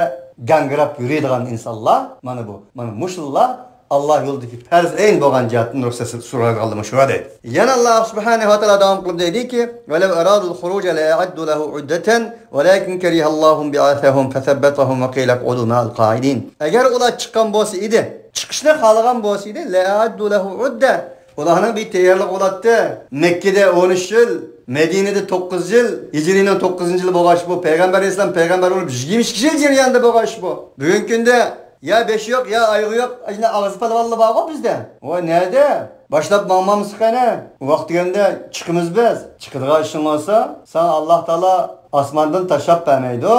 گاڭگىراپ يۈرىدىغان ئىنسانلار. مانا بۇ. مانا مۇشۇلار ئاللا يولىدىكى پەرز ئەين بولغان جىھادتىن رۇخسەت سورايدىغانلار مۇشۇلار دەيدۇ. يەنە ئاللا سۇبھانەھۇ ۋە تائالا داۋام قىلىپ دەيدىكى، ۋەلەۋ ئەرادۇل خۇرۇجە لەئەئەددۇ لەھۇ ئۇددەتەن ۋەلەكىن كەرىھەللاھۇم بىئەسەھۇم فەسەببەتەھۇم ۋەقىلە ئۇقئۇدۇ مەئەل قائىدىن. ئەگەر ئۇلار چىققان بولسا ئىدى، چىقىشنى خالىغان بولسا ئىدى، لەئەئەددۇ لەھۇ ئۇددە، ئۇلارنىڭ بىر تەييارلىقى بولاتتى. مەككىدە ئون ئۈچ يىل، مەدىنىدە توققۇز يىل، ھىجرىينىڭ توققۇزىنچى يىلى بولغاچ بۇ، پەيغەمبەر ئەلەيھىسسالام پەيغەمبەر بولۇپ يىگىرمە ئىككى يىل جەريانىدا بولغاچ بۇ. بۈگۈنكى كۈندە يا بېشى يوق، يا ئايىغى يوق، ئاشۇنداق ئاغزى پالۋانلار بارغۇ بىزدە. ۋاي نەدە؟ باشلاپ ماڭمامسىز قېنى؟ ۋاقتى كەلگەندە چىقىمىز بىز. چىقىدىغان ئىشىڭ بولسا، ساڭا ئاللا تائالا ئاسماندىن تاشلاپ بەرمەيدۇ.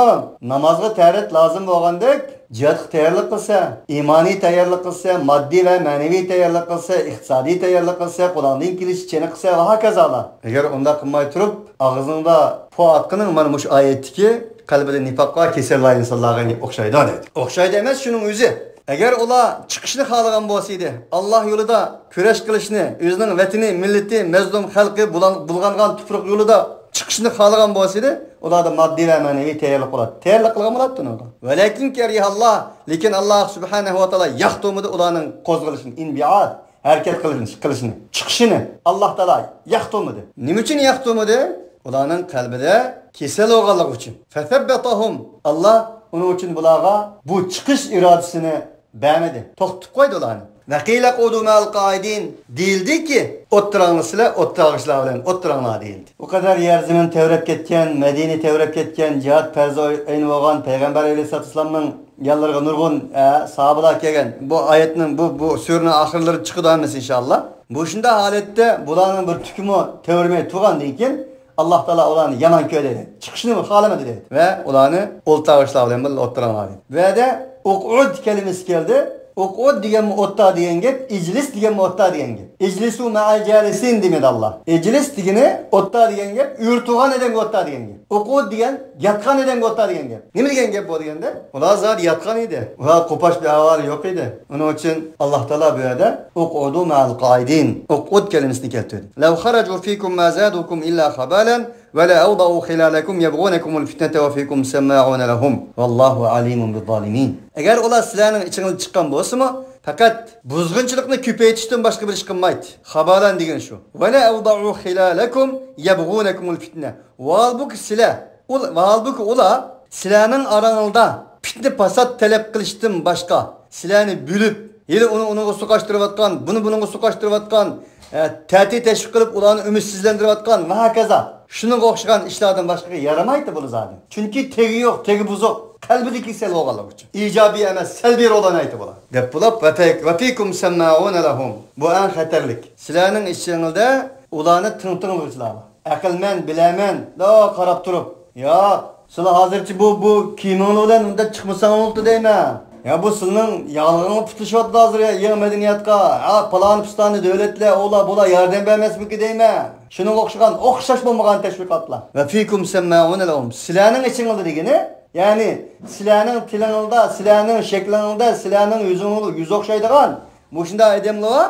نامازغا تەرەت لازىم بولغاندەك، جىھادقا تەييارلىق قىلسا، ئىمانىي تەييارلىق قىلسا، ماددىي ۋە مەنىۋى تەييارلىق قىلسا، ئىقتىسادىي تەييارلىق قىلسا، قولۇڭدىن كېلىشىچە چېنىقسا ۋە ھاكازالار. ئەگەر ئۇنداق قىلماي تۇرۇپ، ئاغزىڭدا پو ئاتقىنىڭ مانا مۇشۇ ئايەتتىكى قەلبىدە نىپاق بار كېسەل بار ئىنسانلارغا ئوخشايدۇ دەيدۇ. ئوخشايدۇ ئەمەس، شۇنىڭ ئۆزى. ئەگەر ئۇلار چىقىشنى خالىغان بولسا ئىدى، ئاللا يولىدا كۈرەش قىلىشنى، ئۆزىنىڭ ۋەتىنى، مىللىتى، مەزلۇم خەلقى بۇلان-، بۇلغانغان تۇپرىقى يولىدا چىقىشنى خالىغان بولسا ئىدى، ئۇلاردا ماددىي ۋە مەنىۋى تەييارلىق بولاتتى. تەييارلىق قىلغان بولاتتى ئۇنىڭغا. ۋەلەكىن كەرىھەللا، لېكىن ئاللا سۇبھانەھۇ ۋە تائالا ياقتۇرمىدى ئۇلارنىڭ قوزغىلىشىنى، ئىنبىئات، ھەرىكەت قىلىش-، قىلىشىنى، چىقىشىنى ئاللا تائالا ياقتۇرمىدى. نېمە ئۈچۈن ياقتۇرمىدى؟ ئۇلارنىڭ قەلبىدە كېسەل بولغانلىقى ئۈچۈن. فەسەببەتەھۇم، ئاللا ئۇنىڭ ئۈچۈن بۇلارغا بۇ چىقىش ئىرادىسىنى بەرمىدى. توختىتىپ قويدى ئۇلارنى. ۋەقىلە ئۇقئۇدۇ مەئەل قائىدىن، دېيىلدىكى، ئولتۇراڭلار سىلەر، ئولتۇراقدىكىلەر بىلەن ئولتۇراڭلار دېيىلدى. ئۇ قەدەر يەر زېمىن تەۋرەپ كەتكەن، مەدىنە تەۋرەپ كەتكەن، جىھاد پەرزى ئەين بولغان، پەيغەمبەر ئەلەيھىسسالاتۇ ۋەسسالامنىڭ يانلىرىغا نۇرغۇن، ئە، ساھابىلار كەلگەن. بۇ ئايەتنىڭ، بۇ، بۇ سۈرىنىڭ ئاخىرلىرى چىقىدۇ ھەممىسى ئىنشائاللا. مۇشۇنداق ھالەتتە بۇلارنىڭ بىر تۈكىمۇ تەۋرىمەي تۇرغاندىن كېيىن، ئاللا تائالا ئۇلارنى يامان كۆردى دەيدۇ. چىقىشنى خالىمىدى دەيدۇ. ۋە ئۇلارنى ئولتۇراقدىكىلەر بىلەن بىللە ئولتۇراڭلار دەيدۇ. بۇ يەردە ئۇقئۇد كەلىمىسى كەلدى. ئۇقئۇد دېگەنمۇ ئوتتا دېگەن گەپ، ئىجلىس دېگەنمۇ ئوتتا دېگەن گەپ. ئىجلىسۇ مەئەل جالىسىن دېمىدى ئاللا. ئىجلىس دېگىنى ئوتتا دېگەن گەپ، ئۆرە تۇرغان ئادەمگە ئوتتا دېگەن گەپ. ئۇقئۇد دېگەن ياتقان ئادەمگە ئوتتا دېگەن گەپ. نېمە دېگەن گەپ بۇ دېگەندە؟ ئۇلار زادى ياتقان ئىدى. ئۇلار قوپاش بىر ئەھۋالى يوق ئىدى. ئۇنىڭ ئۈچۈن ئاللا تائالا بۇ يەردە ئۇقئۇدۇ مەئەل قائىدىن، ئۇقئۇد كەلىمىسىنى كەلتۈردى. لو خرجوا فيكم ما زادوكم إلا خبالا ولأوضعوا خلالكم يبغونكم الفتنة وفيكم سماعون لهم والله عليم بالظالمين. ئەگەر ئۇلار سىلەرنىڭ ئىچىڭىزدىن چىققان بولسىمۇ، پەقەت بۇزغۇنچىلىقنى كۆپەيتىشتىن باشقا بىر ئىش قىلمايتتى. خابالان دېگىنى شۇ. ۋەلە ئەۋدەئۇ خىلالەكۇم يەبغۇنەكۇمۇل فىتنە. ۋاھالبۇكى سىلەر، ئۇل-، ۋاھالبۇكى ئۇلار سىلەرنىڭ ئاراڭلاردا پىتنە پاسات تەلەپ قىلىشتىن باشقا، سىلەرنى بۆلۈپ، ھېلى ئۇنى ئۇنىڭغا سوقاشتۇرۇۋاتقان، بۇنى بۇنىڭغا سوقاشتۇرۇۋاتقان، ئە، تەتۈر تەشۋىق قىلىپ، ئۇلارنى ئۈمىدسىزلەندۈرۈۋاتقان ۋە ھاكازا. شۇنىڭغا ئوخشىغان ئىشلاردىن باشقىغا يارىمايتتى بۇلار زادى. چۈنكى تېگى يوق، تېگى بۇزۇق، قەلبىدە كېسەل بولغانلىقى ئۈچۈن. ئىجابىي ئەمەس، سەلبىي رول ئوينايتتى بۇلار. دەپ بولۇپ، ۋەفەك-، ۋەفىكۇم سەممائۇنە لەھۇم. بۇ ئەڭ خەتەرلىك. سىلەرنىڭ ئىچىڭلاردا ئۇلارنى تىڭ تىڭلىغۇچىلار بار. ئەقىلمەن، بىلەرمەن، دەپ قاراپ تۇرۇپ، ياق، سىلەر ھازىرچە بۇ، بۇ كىيىمىڭلار بىلەن ئۇنداق چىقمىساڭلار بولدى دەيمەن. يا بۇ سىلىنىڭ ياغلىقىڭلار پۇتلىشىۋاتىدۇ ھازىر يا، يېڭى مەدەنىيەتقا. ھە، پالان پۇستانى دۆلەتلەر، ئۇلار، بۇلار ياردەم بەرمەسمىكى دەيمەن. شۇنىڭغا ئوخشىغان، ئوخشاش بولمىغان تەشۋىقاتلار. ۋەفىكۇم سەممائۇنە لەھۇم. سىلەرنىڭ ئىچىڭلاردا دېگىنى، يەنى سىلەرنىڭ تىلىڭلاردا، سىلەرنىڭ شەكلىڭلاردا، سىلەرنىڭ يۈزۈڭلاردا يۈز ئوخشايدىغان مۇشۇنداق ئادەملەر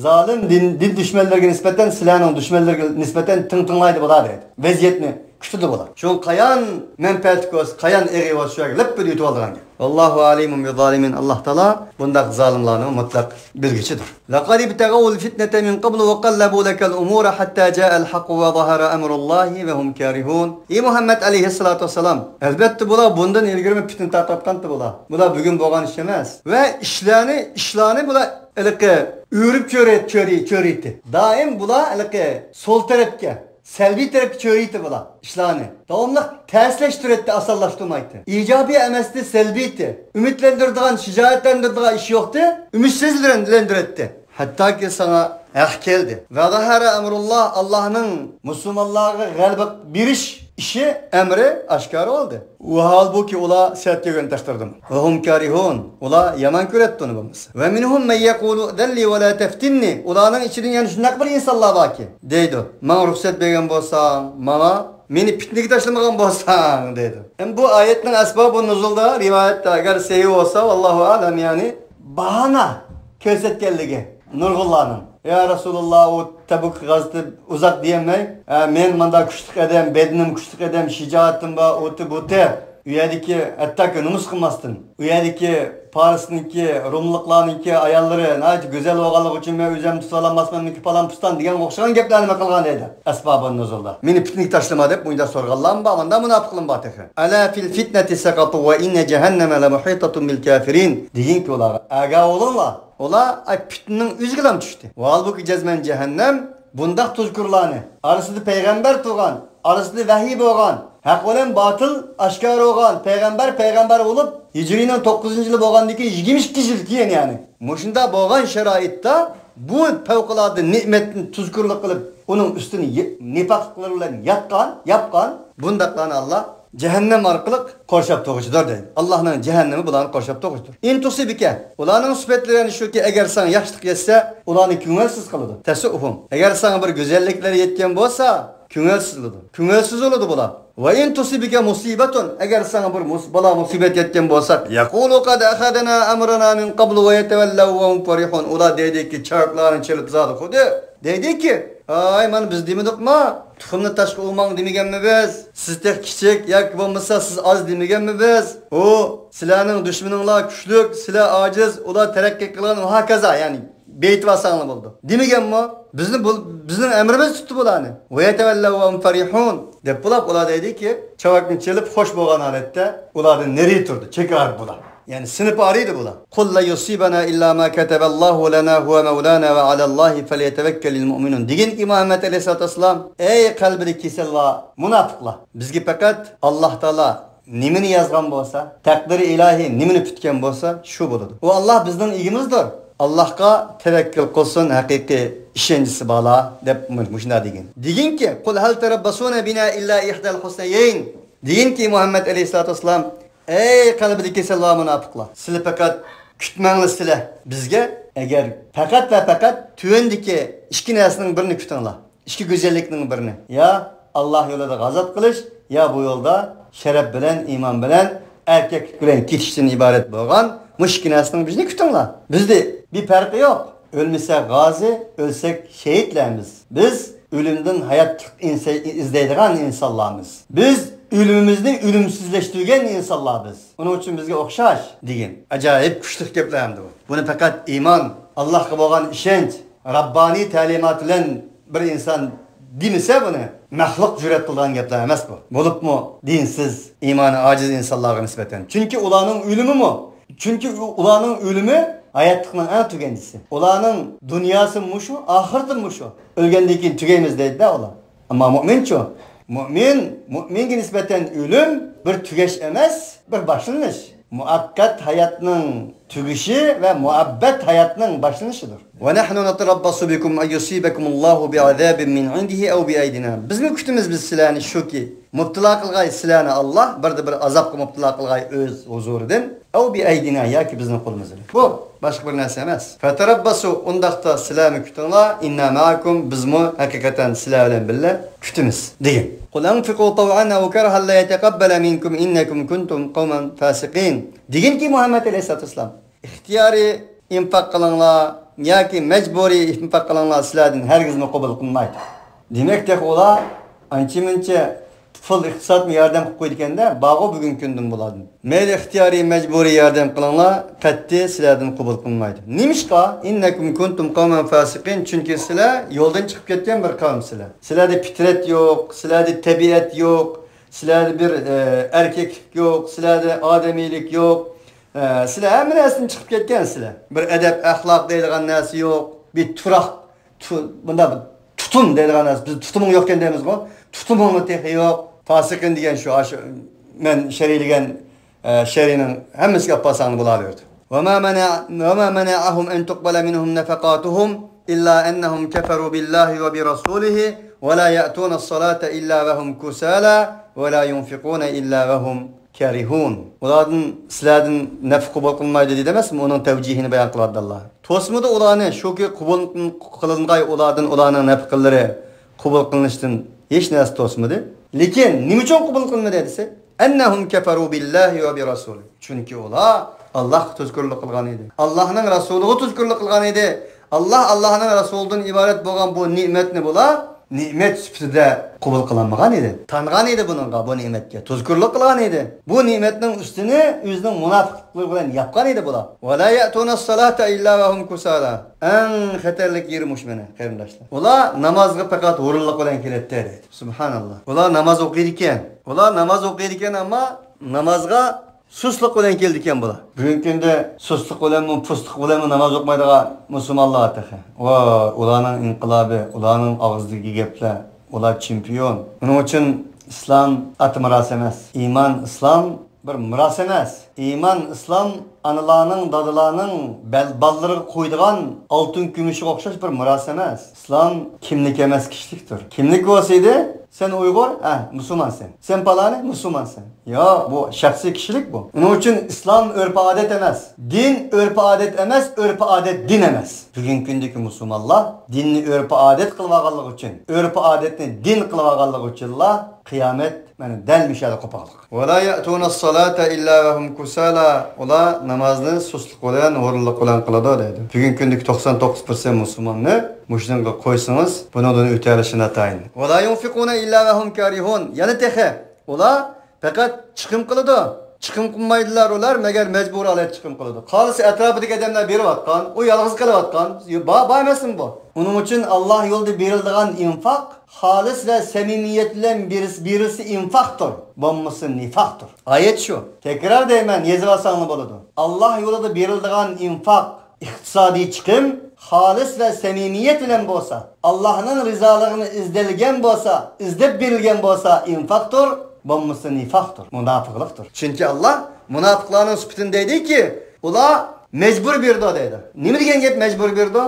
زالىم دىن، دىن دۈشمەنلىرىگە نىسبەتەن، سىلەرنىڭ دۈشمەنلىرىگە نىسبەتەن تىڭ تىڭلايدۇ بۇلار دەيدۇ. ۋەزىيەتنى كۈتىدۇ بۇلار. شۇڭا قايان مەنپەئەتلىك بولسا، قايان ئېغىر بولسا، شۇ يەرگە لەپپىدە يۈتۈۋالىدىغان گەپ. ۋاللاھۇ ئالىمۇن بىززالىمىن. ئاللا تائالا بۇنداق زالىملارنىڭ مۇتلەق بىلگۈچىدۇر. لەقەد ئىبتەغەۋۇل فىتنەتە مىن قەبلۇ ۋە قەللەبۇ لەكەل ئۇمۇرە ھەتتا جائەل ھەققۇ ۋە زەھەرە ئەمرۇللاھى ۋە ھۇم كارىھۇن. ئى مۇھەممەد ئەلەيھىسسالاتۇ ۋەسسالام، ئەلبەتتە بۇلار بۇندىن ئىلگىرىمۇ پىتنە تارقاتقانتى بۇلار. بۇلار بۈگۈن بولغان ئىش ئەمەس. ۋە ئىشلارنى، ئىشلارنى بۇلار ھېلىقى ئۆرۈپ چۆرە-، چۆرە-، چۆرىيتتى. دائىم بۇلار ھېلىقى سول تەرەپكە، سەلبىي تەرەپكە چۆرىيتتى بۇلار ئىشلارنى. داۋاملىق تەسلەشتۈرەتتى، ئاسانلاشتۇرمايتتى. ئىجابىي ئەمەستى، سەلبىيتى. ئۈمىدلەندۈرىدىغان، شىجائەتلەندۈرىدىغان ئىش يوقتى، ئۈمىدسىزلەندۈرەتتى. ھەتتاكى ساڭا ھەق كەلدى. ۋە زەھەرە ئەمرۇللا، ئاللانىڭ مۇسۇلمانلارغا غەلىبە بېرىش ئىشى، ئەمرى ئاشكارا بولدى. ۋەھالبۇكى، ئۇلار سەت كۆرگەن تەقدىردىمۇ. ۋەھۇم كارىھۇن، ئۇلار يامان كۆرەتتى ئۇنى بولمىسا. ۋە مىنھۇم مەن يەقۇلۇ ئىزەن لى ۋە لا تەفتىننى. ئۇلارنىڭ ئىچىدىن يەنە شۇنداق بىر ئىنسانلار باركى، دەيدۇ، ماڭا رۇخسەت بەرگەن بولساڭ، ماڭا، مېنى پىتنىگە تاشلىمىغان بولساڭ، دەيدۇ. ئەمدى بۇ ئايەتنىڭ ئەسبابۇ نۇزۇلدا رىۋايەتتە، ئەگەر سەھىھ بولسا، ۋاللاھۇ ئەلەم، يەنى باھانە كۆرسەتكەنلىكى نۇرغۇنلارنىڭ. يا رەسۇلاللا، ئۇ تەبۇك غەزىتى ئۇزاق دېيەلمەي، ھە، مەن مانداق كۈچلۈك ئادەم، بەدىنىم كۈچلۈك ئادەم، شىجائىتىم بار، ئۇتى بۇتى. ئۇ يەردىكى ھەتتاكى نومۇس قىلماستىن، ئۇ يەردىكى پارسنىڭكى، روملۇقلارنىڭكى ئاياللىرى ناھايىتى گۈزەل بولغانلىقى ئۈچۈن مەن ئۆزۈم تۇتۇۋالالماسمەن، مېنىڭكى پالان پۇستان دېگەنگە ئوخشىغان گەپلەرنى قىلغان ئىدى. ئەسبابۇن نۇزۇلدا. مېنى پىتنىگە تاشلىما دەپ مۇنداق سورىغانلارمۇ بار، مۇنداق مۇناپىقلارمۇ بار تېخى. ئەلا فىل فىتنەتى سەقەتۇ ۋە ئىننە جەھەننەمە لەمۇھىتەتۇن بىل كافىرىن. دېگىنكى ئۇلارغا، ئاگاھ بولۇڭلار، ئۇلار ئاي پىتنىنىڭ ئۆزىگىلا چۈشتى. ۋاھالبۇكى جەزمەن جەھەننەم بۇنداق تۇزكورلارنى، ئارىسىدا پەيغەمبەر تۇرغان، ئارىسىدا ۋەھىي بولغان، ھەق بىلەن باتىل ئاشكارا بولغان، پەيغەمبەر پەيغەمبەر بولۇپ، ھىجرىينىڭ توققۇزىنچى يىلى بولغاندىن كېيىن يىگىرمە ئىككى يىل كېيىن، يەنى مۇشۇنداق بولغان شارائىتتا بۇ پەۋقۇلئاددە نېمەتنى تۇزكورلۇق قىلىپ، ئۇنىڭ ئۈستىنى يە-، نىپاقلىقلىرى بىلەن ياتقان، ياپقان، بۇنداقلارنى ئاللا جەھەننەم ئارقىلىق قورشاپ تۇرغۇچىدۇر دەيدۇ. ئاللانىڭ جەھەننىمى بۇلارنى قورشاپ تۇرغۇچىدۇر. ئىن تۇسىبكە، ئۇلارنىڭ سۈپەتلىرى يەنە شۇكى، ئەگەر ساڭا ياخشىلىق يەتسە، ئۇلارنى كۆڭۈلسىز قىلىدۇ. تەسۇئھۇم، ئەگەر ساڭا بىر گۈزەللىكلەر يەتكەن بولسا، كۆڭۈلسىز بولىدۇ. كۆڭۈلسىز بولىدۇ بۇلار. ۋە ئىن تۇسىبكە مۇسىبەتۇن، ئەگەر ساڭا بىر مۇس-، بالا مۇسىبەت يەتكەن بولسا، يەقۇلۇ قەد ئەخەزنە ئەمرەنا مىن قەبلۇ ۋە يەتەۋەللەۋ ۋە ھۇم فەرىھۇن. ئۇلار دەيدىكى، چاۋاكلارنى چېلىپ زادى خۇددى دەيدىكى، ھاي، مانا بىز دېمىدۇقما؟ تۇخۇمنى تاشقا ئۇرماڭ دېمىگەنمىبىز؟ سىز تېخى كىچىك ياكى بولمىسا سىز ئاز دېمىگەنمىبىز؟ ئۇ، سىلەرنىڭ دۈشمىنىڭلار كۈچلۈك، سىلەر ئاجىز، ئۇلار تەرەققىي قىلغان ۋە ھاكازا، يەنى بېيىتىۋالساڭلار بولىدۇ. دېمىگەنمۇ؟ بىزنى بۇ، بىزنىڭ ئەمرىمىز تۇتتى بۇلارنى. ۋە يەتەۋەللەۋ ۋە ھۇم فەرىھۇن. دەپ بولۇپ، ئۇلار دەيدىكى، چاۋاكنى چېلىپ خوش بولغان ھالەتتە ئۇلاردىن نېرى تۇردى، چېكىنىپ بۇلار. يەنى سىنىپ ئارىدى بۇلار. قۇل لەن يۇسىبەنا ئىللا ما كەتەبەللاھۇ لەنا ھۇۋە مەۋلانا ۋە ئالەللاھى فەليەتەۋەككەلىل مۇئمىنۇن. دېگىنكى مۇھەممەد ئەلەيھىسسالاتۇ ۋەسسالام، ئەي قەلبىدە كېسەل بار مۇناپىقلار، بىزگە پەقەت ئاللا تائالا نېمىنى يازغان بولسا، تەقدىرى ئىلاھىي نېمىنى پۈتكەن بولسا، شۇ بولىدۇ. ئۇ ئاللا بىزنىڭ ئىگىمىزدۇر. ئاللاغا تەۋەككۈل قىلسۇن ھەقىقىي ئىشەنچىسى بارلار، دەپ مۇ-، مۇشۇنداق دېگەن. دېگىنكى، قۇل ھەل تەرەببەسۇنە بىنا ئىللا ئىھدەل ھۇسنەيەين. دېگىنكى، مۇھەممەد ئەلەيھىسسالاتۇ ۋەسسالام، ئەي قەلبىدە كېسەل بار مۇناپىقلار، سىلەر پەقەت كۈتمەڭلار سىلەر بىزگە، ئەگەر پەقەت ۋە پەقەت تۆۋەندىكى ئىككى نەرسىنىڭ بىرىنى كۈتۈڭلار. ئىككى گۈزەللىكنىڭ بىرىنى. يا ئاللاھ يولىدا غازات قىلىش، يا بۇ يولدا شەرەپ بىلەن، ئىمان بىلەن، ئەركەكلىك بىلەن كېتىشتىن ئىبارەت بولغان مۇشۇ ئىككى نەرسىنىڭ بىرىنى كۈتۈڭلار. بىزدە بىر پەرقى يوق. ئۆلمىسەك غازى، ئۆلسەك شېھىتلەرمىز. بىز ئۆلۈمدىن ھاياتلىق ئىنسا-، ئىزدەيدىغان ئىنسانلارمىز. بىز ئۆلۈمىمىزنى ئۆلۈمسىزلەشتۈرگەن ئىنسانلار بىز. ئۇنىڭ ئۈچۈن بىزگە ئوخشاش دېگەن ئاجايىپ كۈچلۈك گەپلەر ئەمدى بۇ. بۇنى پەقەت ئىمان، ئاللاھقا بولغان ئىشەنچ، راببانىي تەلىمات بىلەن بىر ئىنسان دېمىسە بۇنى، مەخلۇق جۈرئەت قىلىدىغان گەپلەر ئەمەس بۇ. بولۇپمۇ دىنسىز، ئىمانى ئاجىز ئىنسانلارغا نىسبەتەن. چۈنكى ئۇلارنىڭ ئۆلۈمىمۇ، چۈنكى ئۇ-، ئۇلارنىڭ ئۆلۈمى ھاياتلىقنىڭ ئەڭ تۈگەندىسى. ئۇلارنىڭ دۇنياسى مۇشۇ، ئاخىرىتى مۇشۇ. ئۆلگەندىن كېيىن تۈگەيمىز دەيدۇ-دە ئۇلار. ئەمما مۆمىنچۇ؟ مۆمىن، مۆمىنگە نىسبەتەن ئۆلۈم بىر تۈگەش ئەمەس، بىر باشلىنىش. مۇۋەققەت ھاياتنىڭ تۈگىشى ۋە مۇئەببەت ھاياتنىڭ باشلىنىشىدۇر. ونحن نتربص بكم أن يصيبكم الله بعذاب من عنده أو بأيدينا. بىزمۇ كۈتىمىز بىز سىلەرنى شۇكى، مۇپتىلا قىلغاي سىلەرنى ئاللاھ، بىردە بىر ئازابقا مۇپتىلا قىلغاي ئۆز ھۇزۇرىدىن، أو بأيدينا، ياكى بىزنىڭ قولىمىز بىلەن. بۇ باشقا بىر نەرسە ئەمەس. فتربصوا، ئۇنداقتا سىلەرمۇ كۈتۈڭلار، إنا معكم، بىزمۇ ھەقىقەتەن سىلەر بىلەن بىللە كۈتىمىز، دېگىن. قل أنفقوا طوعا أو كرها لن يتقبل منكم إنكم كنتم قوما فاسقين. دېگىنكى، مۇھەممەد ئەلەيھىسسالاتۇ ۋەسسالام، ئىختىيارىي ئىنفاق قىلىڭلار ياكى مەجبۇرىي ئىنفاق قىلىڭلار، سىلەردىن ھەرگىزمۇ قوبۇل قىلمايدۇ. دېمەك، تېخى ئۇلار ئانچە-مۇنچە پۇل، ئىقتىسادمۇ ياردەم قىلىپ قويىدىكەن-دە، بارغۇ بۈگۈنكى كۈندىن بۇلاردىن. مەيلى ئىختىيارىي، مەجبۇرىي ياردەم قىلىڭلار، قەتئىي سىلەردىن قوبۇل قىلمايدۇ. نېمىشقا؟ إنكم كنتم قوما فاسقين، چۈنكى سىلەر يولدىن چىقىپ كەتكەن بىر قەۋم سىلەر. سىلەردە پىترەت يوق، سىلەردە تەبىئەت يوق، سىلەردە بىر، ئە، ئەركەكلىك يوق، سىلەردە ئادەمىيلىك يوق. ئە، سىلەر ھەممە نەرسىدىن چىقىپ كەتكەن سىلەر. بىر ئەدەپ، ئەخلاق دەيدىغان نەرسە يوق، بىر تۇراق، تۇ-، بۇنداق بىر تۇتۇم دەيدىغان نەرسە. بىز تۇتۇمۇڭ يوق ئىكەن دەيمىزغۇ؟ تۇتۇمۇڭمۇ تېخى يوق. فاسىقىن دېگەن شۇ، ئاشۇ مەن شەرھلىگەن، ئە، شەرھنىڭ ھەممىسىگە ئاپارساڭ بولاۋېرىدۇ. وما منع-، وما منعهم أن تقبل منهم نفقاتهم إلا أنهم كفروا بالله وبرسوله ولا يأتون الصلاة إلا وهم كسالى ولا ينفقون إلا وهم كارهون. ئۇلاردىن، سىلەردىن نەپقە قوبۇل قىلمايدۇ دېدى ئەمەسمۇ؟ ئۇنىڭ تەۋجىھىنى بايان قىلىۋاتىدۇ ئاللا. توسمىدى ئۇلارنى، شۇكى قوبۇل قىلىنغاي ئۇلاردىن، ئۇلارنىڭ نەپقىلىرى قوبۇل قىلىنىشتىن ھېچ نەرسە توسمىدى. لېكىن نېمە ئۈچۈن قوبۇل قىلمىدى دېسە، أنهم كفروا بالله وبرسوله. چۈنكى ئۇلار ئاللاھقا تۇزكورلۇق قىلغان ئىدى. ئاللاھنىڭ رەسۇلىغا تۇزكورلۇق قىلغان ئىدى. ئاللاھ، ئاللاھنىڭ رەسۇلىدىن ئىبارەت بولغان بۇ نېمەتنى بۇلار نېمەت سۈپىتىدە قوبۇل قىلالمىغان ئىدى. تانغان ئىدى بۇنىڭغا، بۇ نېمەتكە. تۇزكورلۇق قىلغان ئىدى. بۇ نېمەتنىڭ ئۈستىنى ئۆزىنىڭ مۇناپىقلىقلىرى بىلەن ياپقان ئىدى بۇلار. ولا يأتون الصلاة إلا وهم كسالى. ئەڭ خەتەرلىك يېرى مۇشۇ مانا، قېرىنداشلار. ئۇلار نامازغا پەقەت ھۇرۇنلۇق بىلەن كېلەتتى، دەيدۇ. سۇبھاناللا. ئۇلار ناماز ئوقۇيدىكەن. ئۇلار ناماز ئوقۇيدىكەن، ئەمما نامازغا سۇسلۇق بىلەن كېلىدىكەن بۇلار. بۈگۈنكى كۈندە سۇسلۇق بىلەنمۇ، پۇسلۇق بىلەنمۇ ناماز ئوقۇمايدىغان مۇسۇلمانلار بار تېخى. ۋاي، ئۇلارنىڭ ئىنقىلابى، ئۇلارنىڭ ئاغزىدىكى گەپلەر، ئۇلار چېمپىيون. ئۇنىڭ ئۈچۈن ئىسلام ئاتا مىراسى ئەمەس. ئىمان، ئىسلام بىر مىراس ئەمەس. ئىمان، ئىسلام ئانىلارنىڭ، دادىلارنىڭ بەل-، بالىلىرىغا قويىدىغان ئالتۇن كۈمۈشىگە ئوخشاش بىر مىراس ئەمەس. ئىسلام كىملىك ئەمەس، كىشىلىكتۇر. كىملىك بولسا ئىدى، سەن ئۇيغۇر، ھە، مۇسۇلمانسەن. سەن پالانى، مۇسۇلمانسەن. ياق، بۇ شەخسىي كىشىلىك بۇ. ئۇنىڭ ئۈچۈن ئىسلام ئۆرپ-ئادەت ئەمەس. دىن ئۆرپ-ئادەت ئەمەس، ئۆرپ-ئادەت دىن ئەمەس. بۈگۈنكى كۈندىكى مۇسۇلمانلار دىننى ئۆرپ-ئادەت قىلىۋالغانلىقى ئۈچۈن، ئۆرپ-ئادەتنى دىن قىلىۋالغانلىقى ئۈچۈنلا قىيامەت مانا دەل مۇشۇ يەردە قوپاللىق. ولا يأتون الصلاة إلا وهم كسالى. ئۇلار نامازنى سۇسلۇق بىلەن، ھۇرۇنلۇق بىلەن قىلىدۇ دەيدۇ. بۈگۈنكى كۈندىكى توقسان توققۇز پىرسەنت مۇسۇلماننى مۇشۇنىڭغا قويسىڭىز، بۇنىڭدىن ئۆتەلىشى ناتايىن. ولا ينفقون إلا وهم كارهون. يەنە تېخى ئۇلار پەقەت چىقىم قىلىدۇ. چىقىم قىلمايدىلار ئۇلار، مەگەر مەجبۇرىي ھالەتتە چىقىم قىلىدۇ. قالسا ئەتراپىدىكى ئادەملەر بېرىۋاتقان، ئۇ يالغۇز قېلىۋاتقان، بار، بار ئەمەسمۇ بۇ؟ ئۇنىڭ ئۈچۈن ئاللاھ يولىدا بېرىلىدىغان ئىنفاق خالىس ۋە سەمىمىيەت بىلەن بېرىس-، بېرىلسە ئىنفاقتۇر، بولمىسا نىفاقتۇر. ئايەت شۇ. تەكرار دەيمەن، يېزىۋالساڭلار بولىدۇ. ئاللاھ يولىدا بېرىلىدىغان ئىنفاق، ئىقتىسادىي چىقىم خالىس ۋە سەمىمىيەت بىلەن بولسا، ئاللاھنىڭ رىزالىقىنى ئىزدەلگەن بولسا، ئىزدەپ بېرىلگەن بولسا، ئىنفاقتۇر، بولمىسا نىفاقتۇر، مۇناپىقلىقتۇر. چۈنكى ئاللاھ مۇناپىقلارنىڭ سۈپىتىنى دەيدۇكى، ئۇلار مەجبۇر بېرىدۇ دەيدۇ. نېمە دېگەن گەپ مەجبۇر بېرىدۇ؟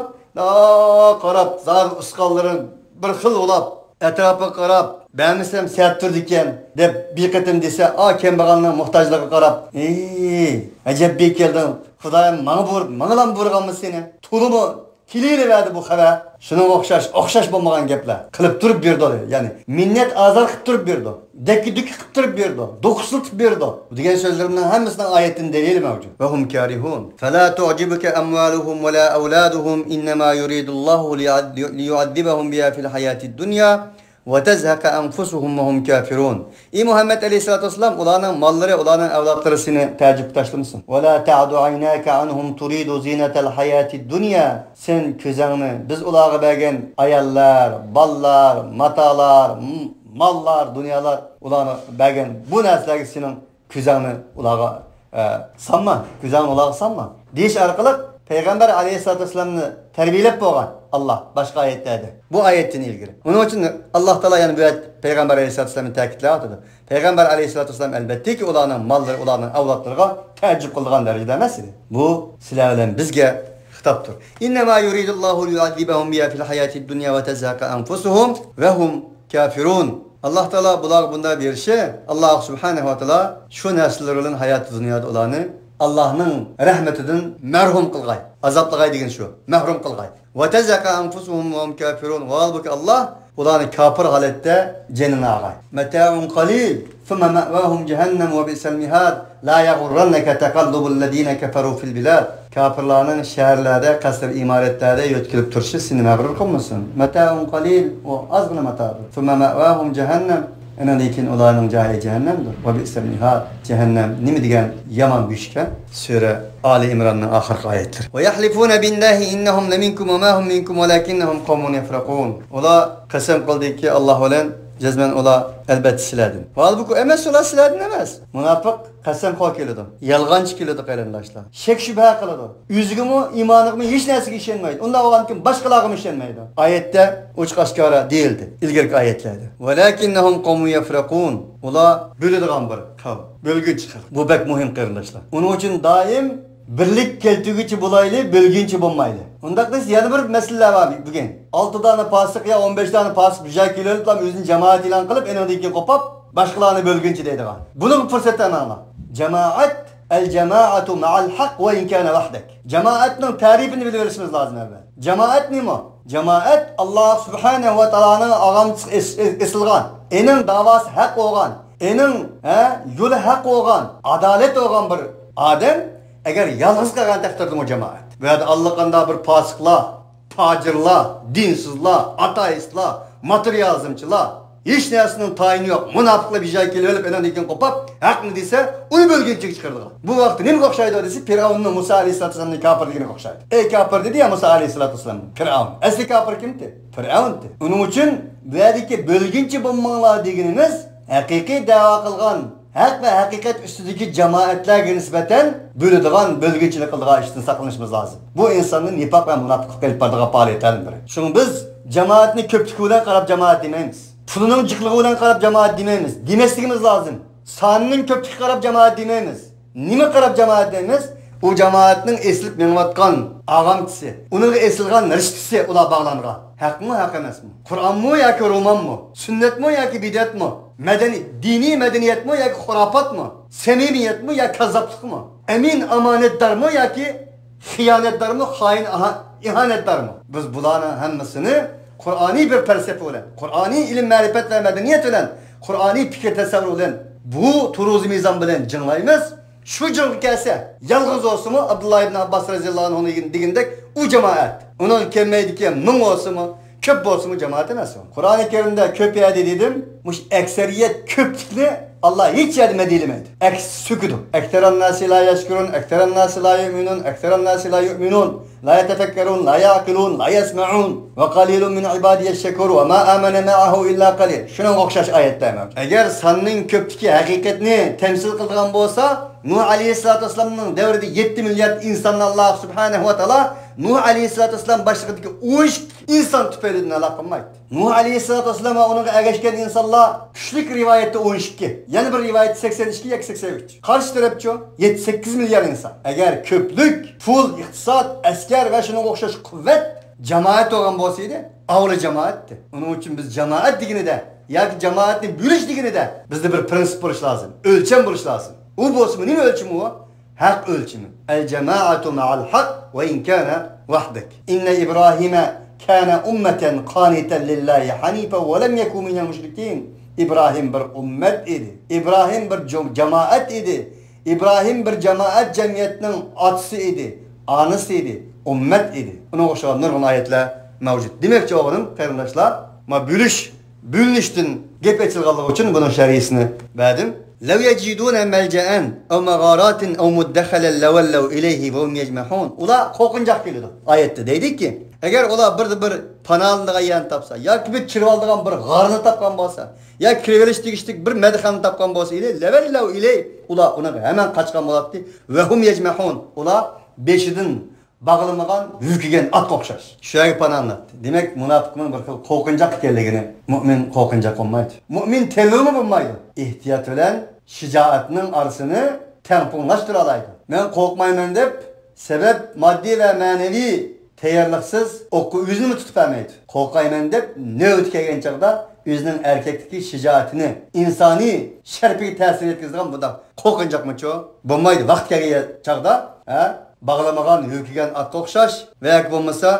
قاراپ، زادى ئۇسقانلىرى بىر خىل بولاپ، ئەتراپىغا قاراپ، بەرمىسەم سەت تۇرىدىكەن دەپ بىر قېتىم دېسە، ئا، كەمبەغەلنىڭ موھتاجلىقىغا قاراپ، ئەي، ئەجەب بىر كەلدىڭ، خۇدايىم ماڭا بۇيرۇپ، ماڭىلا بۇيرۇغانمۇ سېنى؟ تولىمۇ كېلىۋېرىۋەردى بۇ خەۋەر. شۇنىڭغا ئوخشاش، ئوخشاش بولمىغان گەپلەر قىلىپ تۇرۇپ بېرىدۇ، يەنى مىننەت ئازار قىلىپ تۇرۇپ بېرىدۇ، دەككە-دۈككە قىلىپ تۇرۇپ بېرىدۇ، دوقۇسلىتىپ بېرىدۇ. بۇ دېگەن سۆزلىرىمنىڭ ھەممىسىنىڭ ئايەتتىن دەلىلى مەۋجۇت. وهم كارهون. فلا تعجبك أموالهم ولا أولادهم إنما يريد الله ليعذ-، ليعذبهم بها في الحياة الدنيا وتزهق أنفسهم وهم كافرون. ئى مۇھەممەد ئەلەيھىسسالاتۇ ۋەسسالام، ئۇلارنىڭ ماللىرى، ئۇلارنىڭ ئەۋلادلىرى سېنى تەئەججۈپكە تاشلىمىسۇن. ولا تعد عيناك عنهم تريد زينة الحياة الدنيا. سەن كۆزۈڭنى بىز ئۇلارغا بەرگەن ئاياللار، بالىلار، ماتالار، م-، ماللار، دۇنيالار، ئۇلارغا بەرگەن بۇ نەرسىلەرگە سېنىڭ كۆزۈڭنى ئۇلارغا، ئە، سالما، كۆزۈڭنى ئۇلارغا سالما دېيىش ئارقىلىق پەيغەمبەر ئەلەيھىسسالاتۇ ۋەسسالامنى تەربىيەلەپ بولغان ئاللا باشقا ئايەتلەردە. بۇ ئايەتتىن ئىلگىرى. ئۇنىڭ ئۈچۈن ئاللا تائالا يەنە بۇ يەردە پەيغەمبەر ئەلەيھىسسالاتۇ ۋەسسالامنى تەكىتلەۋاتىدۇ. پەيغەمبەر ئەلەيھىسسالاتۇ ۋەسسالام ئەلبەتتىكى ئۇلارنىڭ ماللىرى، ئۇلارنىڭ ئەۋلادلىرىغا تەئەججۈپ قىلىدىغان دەرىجىدە ئەمەس ئىدى. بۇ سىلەر بىلەن بىزگە خىتابتۇر. إنما يريد الله ليعذبهم بها في الحياة الدنيا وتزهق أنفسهم وهم كافرون. ئاللا تائالا بۇلارغا بۇنداق بېرىشى، ئاللا سۇبھانەھۇ ۋە تائالا شۇ نەرسىلەر بىلەن ھاياتى دۇنيادا ئۇلارنى ئاللانىڭ رەھمىتىدىن مەھرۇم قىلغاي، ئازابلىغاي دېگەن شۇ، مەھرۇم قىلغاي. وتزهق أنفسهم وهم كافرون. ۋاھالبۇكى، ئاللا ئۇلارنى كاپىر ھالەتتە جېنىنى ئالغاي. متاع قليل ثم مأواهم جهنم وبئس المهاد. لا يغرنك تقلب الذين كفروا في البلاد. كاپىرلارنىڭ شەھەرلەردە، قەسىر ئىمارەتلەردە يۆتكىلىپ تۇرۇشى سېنى مەغرۇر قىلمىسۇن. متاع قليل، ئۇ ئازغىنا ماتادۇر. ثم مأواهم جهنم. ئاندىن كېيىن ئۇلارنىڭ جايى جەھەننەمدۇر. وبئس المهاد. جەھەننەم نېمە دېگەن يامان بۆشۈككەن. سۈرە ئالى ئىمراننىڭ ئاخىرقى ئايەتلىرى. ويحلفون بالله إنهم لمنكم وما هم منكم ولكنهم قوم يفرقون. ئۇلار قەسەم قىلدىكى، ئاللا بىلەن جەزمەن ئۇلار ئەلبەتتە سىلەردىن. ۋاھالبۇكى، ئەمەس، ئۇلار سىلەردىن ئەمەس. مۇناپىق قەسەم قىلىپ كېلىدۇ. يالغانچى كېلىدۇ، قېرىنداشلار. شەك-شۈبھە قىلىدۇ. ئۆزىگىمۇ، ئىمانىغىمۇ، ھېچ نەرسىگە ئىشەنمەيدۇ. ئۇنداق بولغاندىكىن باشقىلارغىمۇ ئىشەنمەيدۇ. ئايەتتە ئوچۇق ئاشكارا دېيىلدى ئىلگىرىكى ئايەتلەردە. ولكنهم قوم يفرقون. ئۇلار بۆلىدىغان بىر قەۋم. بۆلگۈنچى خەلق. بۇ بەك مۇھىم، قېرىنداشلار. ئۇنىڭ ئۈچۈن دائىم بىرلىك كەلتۈرگۈچى بولايلى، بۆلگۈنچى بولمايلى. ئۇنداق دېسە، يەنە بىر مەسىلىلەر بار بۈگۈن. ئالتە دانە پاسىق يا ئون بەش دانە پاسىق بىر جايغا كېلىۋېلىپلا ئۆزىنى جامائەت ئېلان قىلىپ، ئېنىڭدىن كېيىن قوپاپ، باشقىلارنى بۆلگۈنچى دەيدىغان. بۇنىڭغا پۇرسەت بەرمەڭلار. جامائەت، الجماعة مع الحق وإن كان وحدك. جامائەتنىڭ تەرىپىنى بىلىۋېلىشىمىز لازىم ئەۋۋەل. جامائەت نېمە؟ جامائەت ئاللا سۇبھانەھۇ ۋە تائالانىڭ ئاغامچىسىغا ئېس-، ئېس-، ئېسىلغان، ئېنىڭ داۋاسى ھەق بولغان، ئېنىڭ، ھە، يولى ھەق بولغان، ئادالەت بولغان بىر ئادەم ئەگەر يالغۇز قالغان تەقدىردىمۇ جامائەت. بۇ يەردە ئاللىقانداق بىر پاسىقلار، پاجىرلار، دىنسىزلار، ئاتېئىستلار، ماتېرىيالىزمچىلار، ھېچ نەرسىنىڭ تايىنى يوق مۇناپىقلار بىر جايغا كېلىۋېلىپ، ئېنىڭدىن كېيىن قوپاپ، ھەقنى دېسە، ئۇنى بۆلگۈنچىگە چىقىرىدىغان. بۇ ۋاقىتتا نېمىگە ئوخشايدۇ دېسە، پىرئەۋننىڭ مۇسا ئەلەيھىسسالاتۇ ۋەسسالامنى كاپىر دېگىنىگە ئوخشايدۇ. ئەي كاپىر دېدى يا مۇسا ئەلەيھىسسالاتۇ ۋەسسالام، پىرئەۋن. ئەسلى كاپىر كىمتى؟ پىرئەۋنتى. ئۇنىڭ ئۈچۈن بۇ يەردىكى بۆلگۈنچى بولماڭلار دېگىنىمىز ھەقىقىي دەۋا قىلغان ھەق ۋە ھەقىقەت ئۈستىدىكى جامائەتلەرگە نىسبەتەن بۆلىدىغان، بۆلگۈنچىلىك قىلىدىغان ئىشتىن ساقلىنىشىمىز لازىم. بۇ ئىنساننى نىپاق ۋە مۇناپىقلىققا ئېلىپ بارىدىغان پائالىيەتلەردىن بىرى. شۇڭا بىز جامائەتنى كۆپلۈكى بىلەن قاراپ جامائەت دېمەيمىز. پۇلىنىڭ جىقلىقى بىلەن قاراپ جامائەت دېمەيمىز. دېمەسلىكىمىز لازىم. سانىنىڭ كۆپلۈكىگە قاراپ جامائەت دېمەيمىز. نېمە قاراپ جامائەت دەيمىز؟ ئۇ جامائەتنىڭ ئېسىلىپ مېڭىۋاتقان ئاغامچىسى، ئۇنىڭغا ئېسىلغان رىشتىسى ئۇلار باغلانغان. ھەقمۇ، ھەق ئەمەسمۇ؟ قۇرئانمۇ ياكى رومانمۇ؟ سۈننەتمۇ ياكى بىدئەتمۇ؟ مەدەنىي، دىنىي مەدەنىيەتمۇ ياكى خۇراپاتمۇ؟ سەمىمىيەتمۇ ياكى كاززاپلىقمۇ؟ ئەمىن ئامانەتدارمۇ ياكى خىيانەتدارمۇ، خائىن ئاھا-، ئىھانەتدارمۇ؟ بىز بۇلارنىڭ ھەممىسىنى قۇرئانىي بىر پەلسەپە بىلەن، قۇرئانىي ئىلىم-مەرىپەت ۋە مەدەنىيەت بىلەن، قۇرئانىي پىكىر-تەسەۋۋۇر بىلەن، بۇ تۇرۇزى مىزان بىلەن جىڭلايمىز. شۇ جىڭغا كەلسە، يالغۇز بولسىمۇ، ئابدۇللا ئىبن ئابباس رەزىياللاھۇ ئەنھۇ دېگىنىدەك، ئۇ جامائەت، ئۇنىڭغا كەلمەيدىكەن، مىڭ بولسىمۇ، كۆپ بولسىمۇ جامائەت ئەمەس ئۇ. قۇرئانى كەرىمدە كۆپ يەردە دېدىم، مۇشۇ ئەكسەرىيەت كۆپلۈكنى ئاللا ھېچ يەردە مەدھىيلىمەيدۇ. ئەكسىچە سۆكىدۇ. أكثر الناس لا يشكرون، أكثر الناس لا يؤمنون، أكثر الناس لا يؤمنون، لا يتفكرون، لا يعقلون، لا يسمعون، وقليل من عبادي الشكور، وما آمن معه إلا قليل. شۇنىڭغا ئوخشاش ئايەتلەر مەۋجۇت. ئەگەر ساننىڭ كۆپلۈكى ھەقىقەتنى تەمسىل قىلىدىغان بولسا، نۇھ ئەلەيھىسسالاتۇ ۋەسسالامنىڭ دەۋرىدە يەتتە مىليارد ئىنساننى ئاللا سۇبھانەھۇ ۋە تائالا نۇھ ئەلەيھىسسالاتۇ ۋەسسالام باشلىقىدىكى ئون ئىككى ئىنسان تۈپەيلىدىن ھالاك قىلمايتتى. نۇھ ئەلەيھىسسالاتۇ ۋەسسالام ۋە ئۇنىڭغا ئەگەشكەن ئىنسانلار كۈچلۈك رىۋايەتتە ئون ئىككى، يەنە بىر رىۋايەتتە سەكسەن ئىككى ياكى سەكسەن ئۈچ. قارشى تەرەپچۇ؟ يەتتە سەككىز مىليارد ئىنسان. ئەگەر كۆپلۈك، پۇل، ئىقتىساد، ئەسكەر ۋە شۇنىڭغا ئوخشاش قۇۋۋەت جامائەت بولغان بولسا ئىدى، ئاۋۋال جامائەتتى. ئۇنىڭ ئۈچۈن بىز جامائەت دېگىنىدە ياكى جامائەتنى بۆلۈش دېگىنىدە بىزدە بىر پرىنسىپ بولۇشى لازىم، ئۆلچەم بولۇشى لازىم. ئۇ بولسىمۇ، نېمە ئۆلچىمى ئۇ؟ ھەق ئۆلچىمى. الجماعة مع الحق وإن كان وحدك. إن إبراهيم كان أمة قانتا لله حنيفا ولم يك من المشركين. ئىبراھىم بىر ئۈممەت ئىدى. ئىبراھىم بىر جۇ-، جامائەت ئىدى. ئىبراھىم بىر جامائەت، جەمئىيەتنىڭ ئاتىسى ئىدى، ئانىسى ئىدى، ئۈممەت ئىدى. ئۇنىڭغا ئوخشىغان نۇرغۇن ئايەتلەر مەۋجۇت. دېمەكچى بولغىنىم، قېرىنداشلار، ما بۆلۈش، بۆلۈنۈشتىن گەپ ئېچىلغانلىقى ئۈچۈن بۇنىڭ شەرھىسىنى بەردىم. لو يجدون ملجأ أو مغارات أو مدخلا لولوا إليه وهم يجمحون. ئۇلار قورقۇنچاق كېلىدۇ. ئايەتتە دەيدۇكى، ئەگەر ئۇلار بىر، بىر پاناھلىنىدىغان يەرنى تاپسا ياكى بىر كىرىۋالىدىغان بىر غارنى تاپقان بولسا، يا كىرىۋېلىش تېگىشلىك بىر مەدخەلنى تاپقان بولسا ئىلەيھى، لەۋەللەۋ ئىلەيھى، ئۇلار ئۇنىڭغا ھەمان قاچقان بولاتتى. ۋەھۇم يەجمەھۇن، ئۇلار بېشىدىن باغلىمىغان ھۆكۈگەن ئاتقا ئوخشاش شۇ يەرگە پاناھلىناتتى. دېمەك، مۇناپىقنىڭ بىر خىل قورقۇنچاق ئىكەنلىكىنى، مۆمىن قورقۇنچاق بولمايدۇ. مۆمىن تېللىمۇ بولمايدۇ. ئېھتىيات بىلەن شىجائەتنىڭ ئارىسىنى تەڭپۇڭلاشتۇرالايدۇ. مەن قورقمايمەن دەپ، سەۋەب ماددىي ۋە مەنىۋى تەييارلىقسىز ئوققا ئۆزىنىمۇ تۇتۇپ بەرمەيدۇ. قورقايمەن دەپ نۆۋىتى كەلگەن چاغدا ئۆزىنىڭ ئەركەكلىكى، شىجائىتىنى، ئىنسانىي شەرىپىگە تەسىر يەتكۈزىدىغان بۇنداق قورقۇنچاقمۇچۇ؟ بولمايدۇ. ۋاقتى كەلگەن چاغدا، ھە، باغلىمىغان ھۆكۈگەن ئاتقا ئوخشاش ۋە ياكى بولمىسا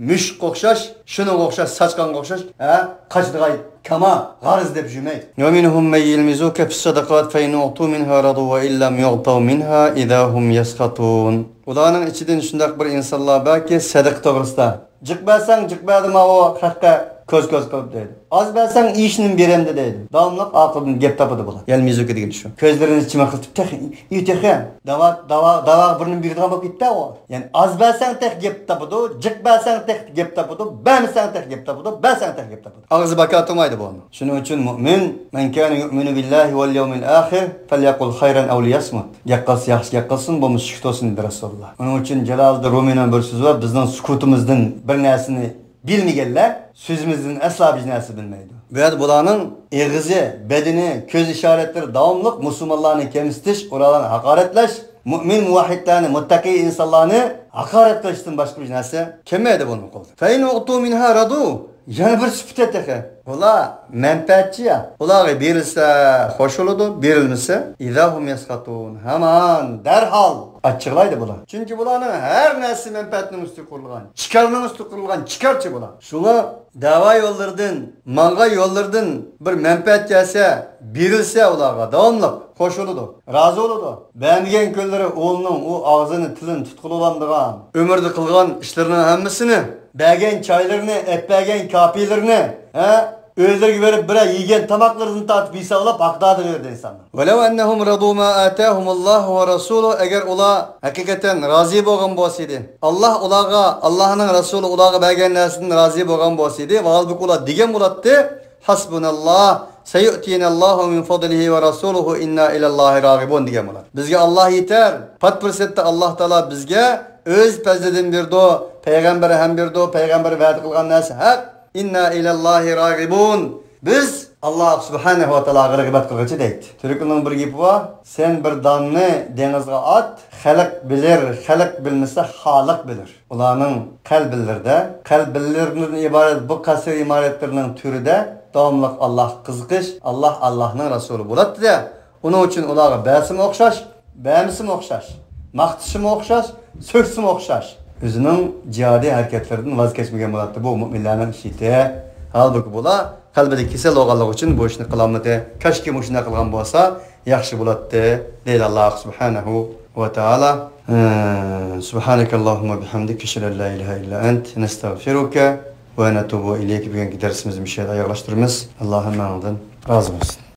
مۈشۈككە ئوخشاش، شۇنىڭغا ئوخشاش، ساچقانغا ئوخشاش، ھە، قاچىدىغان كاما، غار ئىزدەپ يۈرمەيدۇ. ومنهم من يلمزك في الصدقات فإن أعطوا منها رضوا وإن لم يعطوا منها إذا هم يسخطون. ئۇلارنىڭ ئىچىدىن شۇنداق بىر ئىنسانلار باركى، سەدىقە توغرىسىدا، جىق بەرسەڭ، جىق بەردىم ئاۋۇ خەققە كۆز-كۆز قىلىپ دەيدۇ. ئاز بەرسەڭ، ئېشىنىمۇ بېرەمدۇ دەيدۇ. داۋاملىق ئارقىدىن گەپ تاپىدۇ بۇلار. يەلمىزۇكى دېگىنى شۇ. كۆزلىرىنى چىمىرقىتىپ، تېخى، ئى، تېخى. داۋا، داۋا، داۋاغا بۇرنىنى بېرىدىغان بولۇپ كېتىپتۇ ئۇ. يەنى ئاز بەرسەڭ تېخى گەپ تاپىدۇ، جىق بەرسەڭ تېخى گەپ تاپىدۇ، بەرمىسەڭ تېخى گەپ تاپىدۇ، بەرسەڭ تېخى گەپ تاپىدۇ. ئاغزى بىكار تۇرمايدۇ بۇنىڭ. شۇنىڭ ئۈچۈن مۆمىن، من كان يؤمن بالله واليوم الآخر فليقل خيرا أو ليصمت. گەپ قىلسا ياخشى گەپ قىلسۇن، بولمىسا سۈكۈت بولسۇن، دېدى رەسۇلۇللا. ئۇنىڭ ئۈچۈن جالالىدىن رومىنىڭ بىر سۆزى بار، بىزنىڭ سۈكۈتىمىزدىن بىر نەرسىنى بىلمىگەنلەر سۆزىمىزدىن ئەسلا بىر نەرسە بىلمەيدۇ. بۇ يەردە بۇلارنىڭ ئېغىزى، بەدىنى، كۆز ئىشارەتلىرى داۋاملىق مۇسۇلمانلارنى كەمسىتىش، ئۇلارنى ھاقارەتلەش، مۆمىن مۇۋەھھىدلەرنى، مۇتتەقىي ئىنسانلارنى ھاقارەت قىلىشتىن باشقا بىر نەرسە كەلمەيدۇ بۇنىڭ قولىدىن. فإن أعطوا منها رضوا. يەنە بىر سۈپىتى تېخى. ئۇلار مەنپەئەتچى يا. ئۇلارغا بېرىلسە خوش بولىدۇ، بېرىلمىسە، إذا هم يسخطون. ھامان دەرھال ئاچچىقلايدۇ بۇلار. چۈنكى بۇلارنىڭ ھەر نەرسىسى مەنپەئەتنىڭ ئۈستىگە قۇرۇلغان. چىكارنىڭ ئۈستىگە قۇرۇلغان چىكارچى بۇلار. شۇڭا دەۋا يوللىرىدىن، ماڭغان يوللىرىدىن بىر مەنپەئەت كەلسە، بېرىلسە ئۇلارغا داۋاملىق خوش بولىدۇ، رازى بولىدۇ. بەرمىگەن كۈنلىرى ئوغلىنىڭ ئۇ ئاغزىنى، تىلىنى تۇتقىلى بولامدىغان. ئۆمرىدە قىلغان ئىشلىرىنىڭ ھەممىسىنى، بەرگەن چايلىرىنى، ئەپ بەرگەن كاپىلىرىنى، ھە، ئۆيلىرىگە بېرىپ بىرەر يېگەن تاماقلىرىدىن تارتىپ ھېسابلاپ ھەقدارلىقى بېرىدۇ ئىنساننىڭ. ولو أنهم رضوا ما آتاهم الله ورسوله، ئەگەر ئۇلار ھەقىقەتەن رازى بولغان بولسا ئىدى، ئاللاھ ئۇلارغا، ئاللاھنىڭ رەسۇلى ئۇلارغا بەرگەن نەرسىدىن رازى بولغان بولسا ئىدى، ۋە ھالبۇكى ئۇلار دېگەن بولاتتى، حسبنا الله سيؤتينا الله من فضله ورسوله إنا إلى الله راغبون دېگەن بولاتتى. بىزگە ئاللاھ يېتەر، پات پۇرسەتتە ئاللاھ تائالا بىزگە ئۆز پەزلىدىن بېرىدۇ، پەيغەمبىرى ھەم بېرىدۇ، پەيغەمبىرى ۋەدە قىلغان نەرسە ھەق. إنا إلى الله راغبون. بىز ئاللاھ سۇبھانەھۇ ۋە تائالاغا رىغبەت قىلغۇچى دەيتتى. تۈركلەرنىڭ بىر گېپى بار، سەن بىر داننى دېڭىزغا ئات، خەلق بىلىر، خەلق بىلمىسە خالىق بىلىر. ئۇلارنىڭ قەلبىلىرىدە، قەلبىلىرىدىن ئىبارەت بۇ قەسىر ئىمارەتلىرىنىڭ تۈرىدە داۋاملىق ئاللاھقا قىزىقىش، ئاللاھ، ئاللاھنىڭ رەسۇلى بولاتتى-دە، ئۇنىڭ ئۈچۈن ئۇلارغا بەرسىمۇ ئوخشاش، بەرمىسىمۇ ئوخشاش، ماختىشىمۇ ئوخشاش، سۆكسىمۇ ئوخشاش. ئۆزىنىڭ جىھادىي ھەرىكەتلىرىدىن ۋاز كەچمىگەن بولاتتى. بۇ مۆمىنلەرنىڭ ئىشى ئىدى. ھالبۇكى، بۇلار قەلبىدە كېسەل بولغانلىقى ئۈچۈن بۇ ئىشنى قىلالمىدى. كاشكى مۇشۇنداق قىلغان بولسا ياخشى بولاتتى، دەيدۇ ئاللاھ سۇبھانەھۇ ۋە تائالا. سۇبھانەكەللاھۇممە بىھەمدىك، ئەشھەدۇ ئەن لا ئىلاھە ئىللا ئەنت، نەستەغفىرۇكە ۋە نەتۇبۇ ئىلەيك. بۈگۈنكى دەرسىمىزنى مۇشۇ يەردە ئاياغلاشتۇرىمىز. ئاللاھ ھەممىڭىزدىن رازى بولسۇن.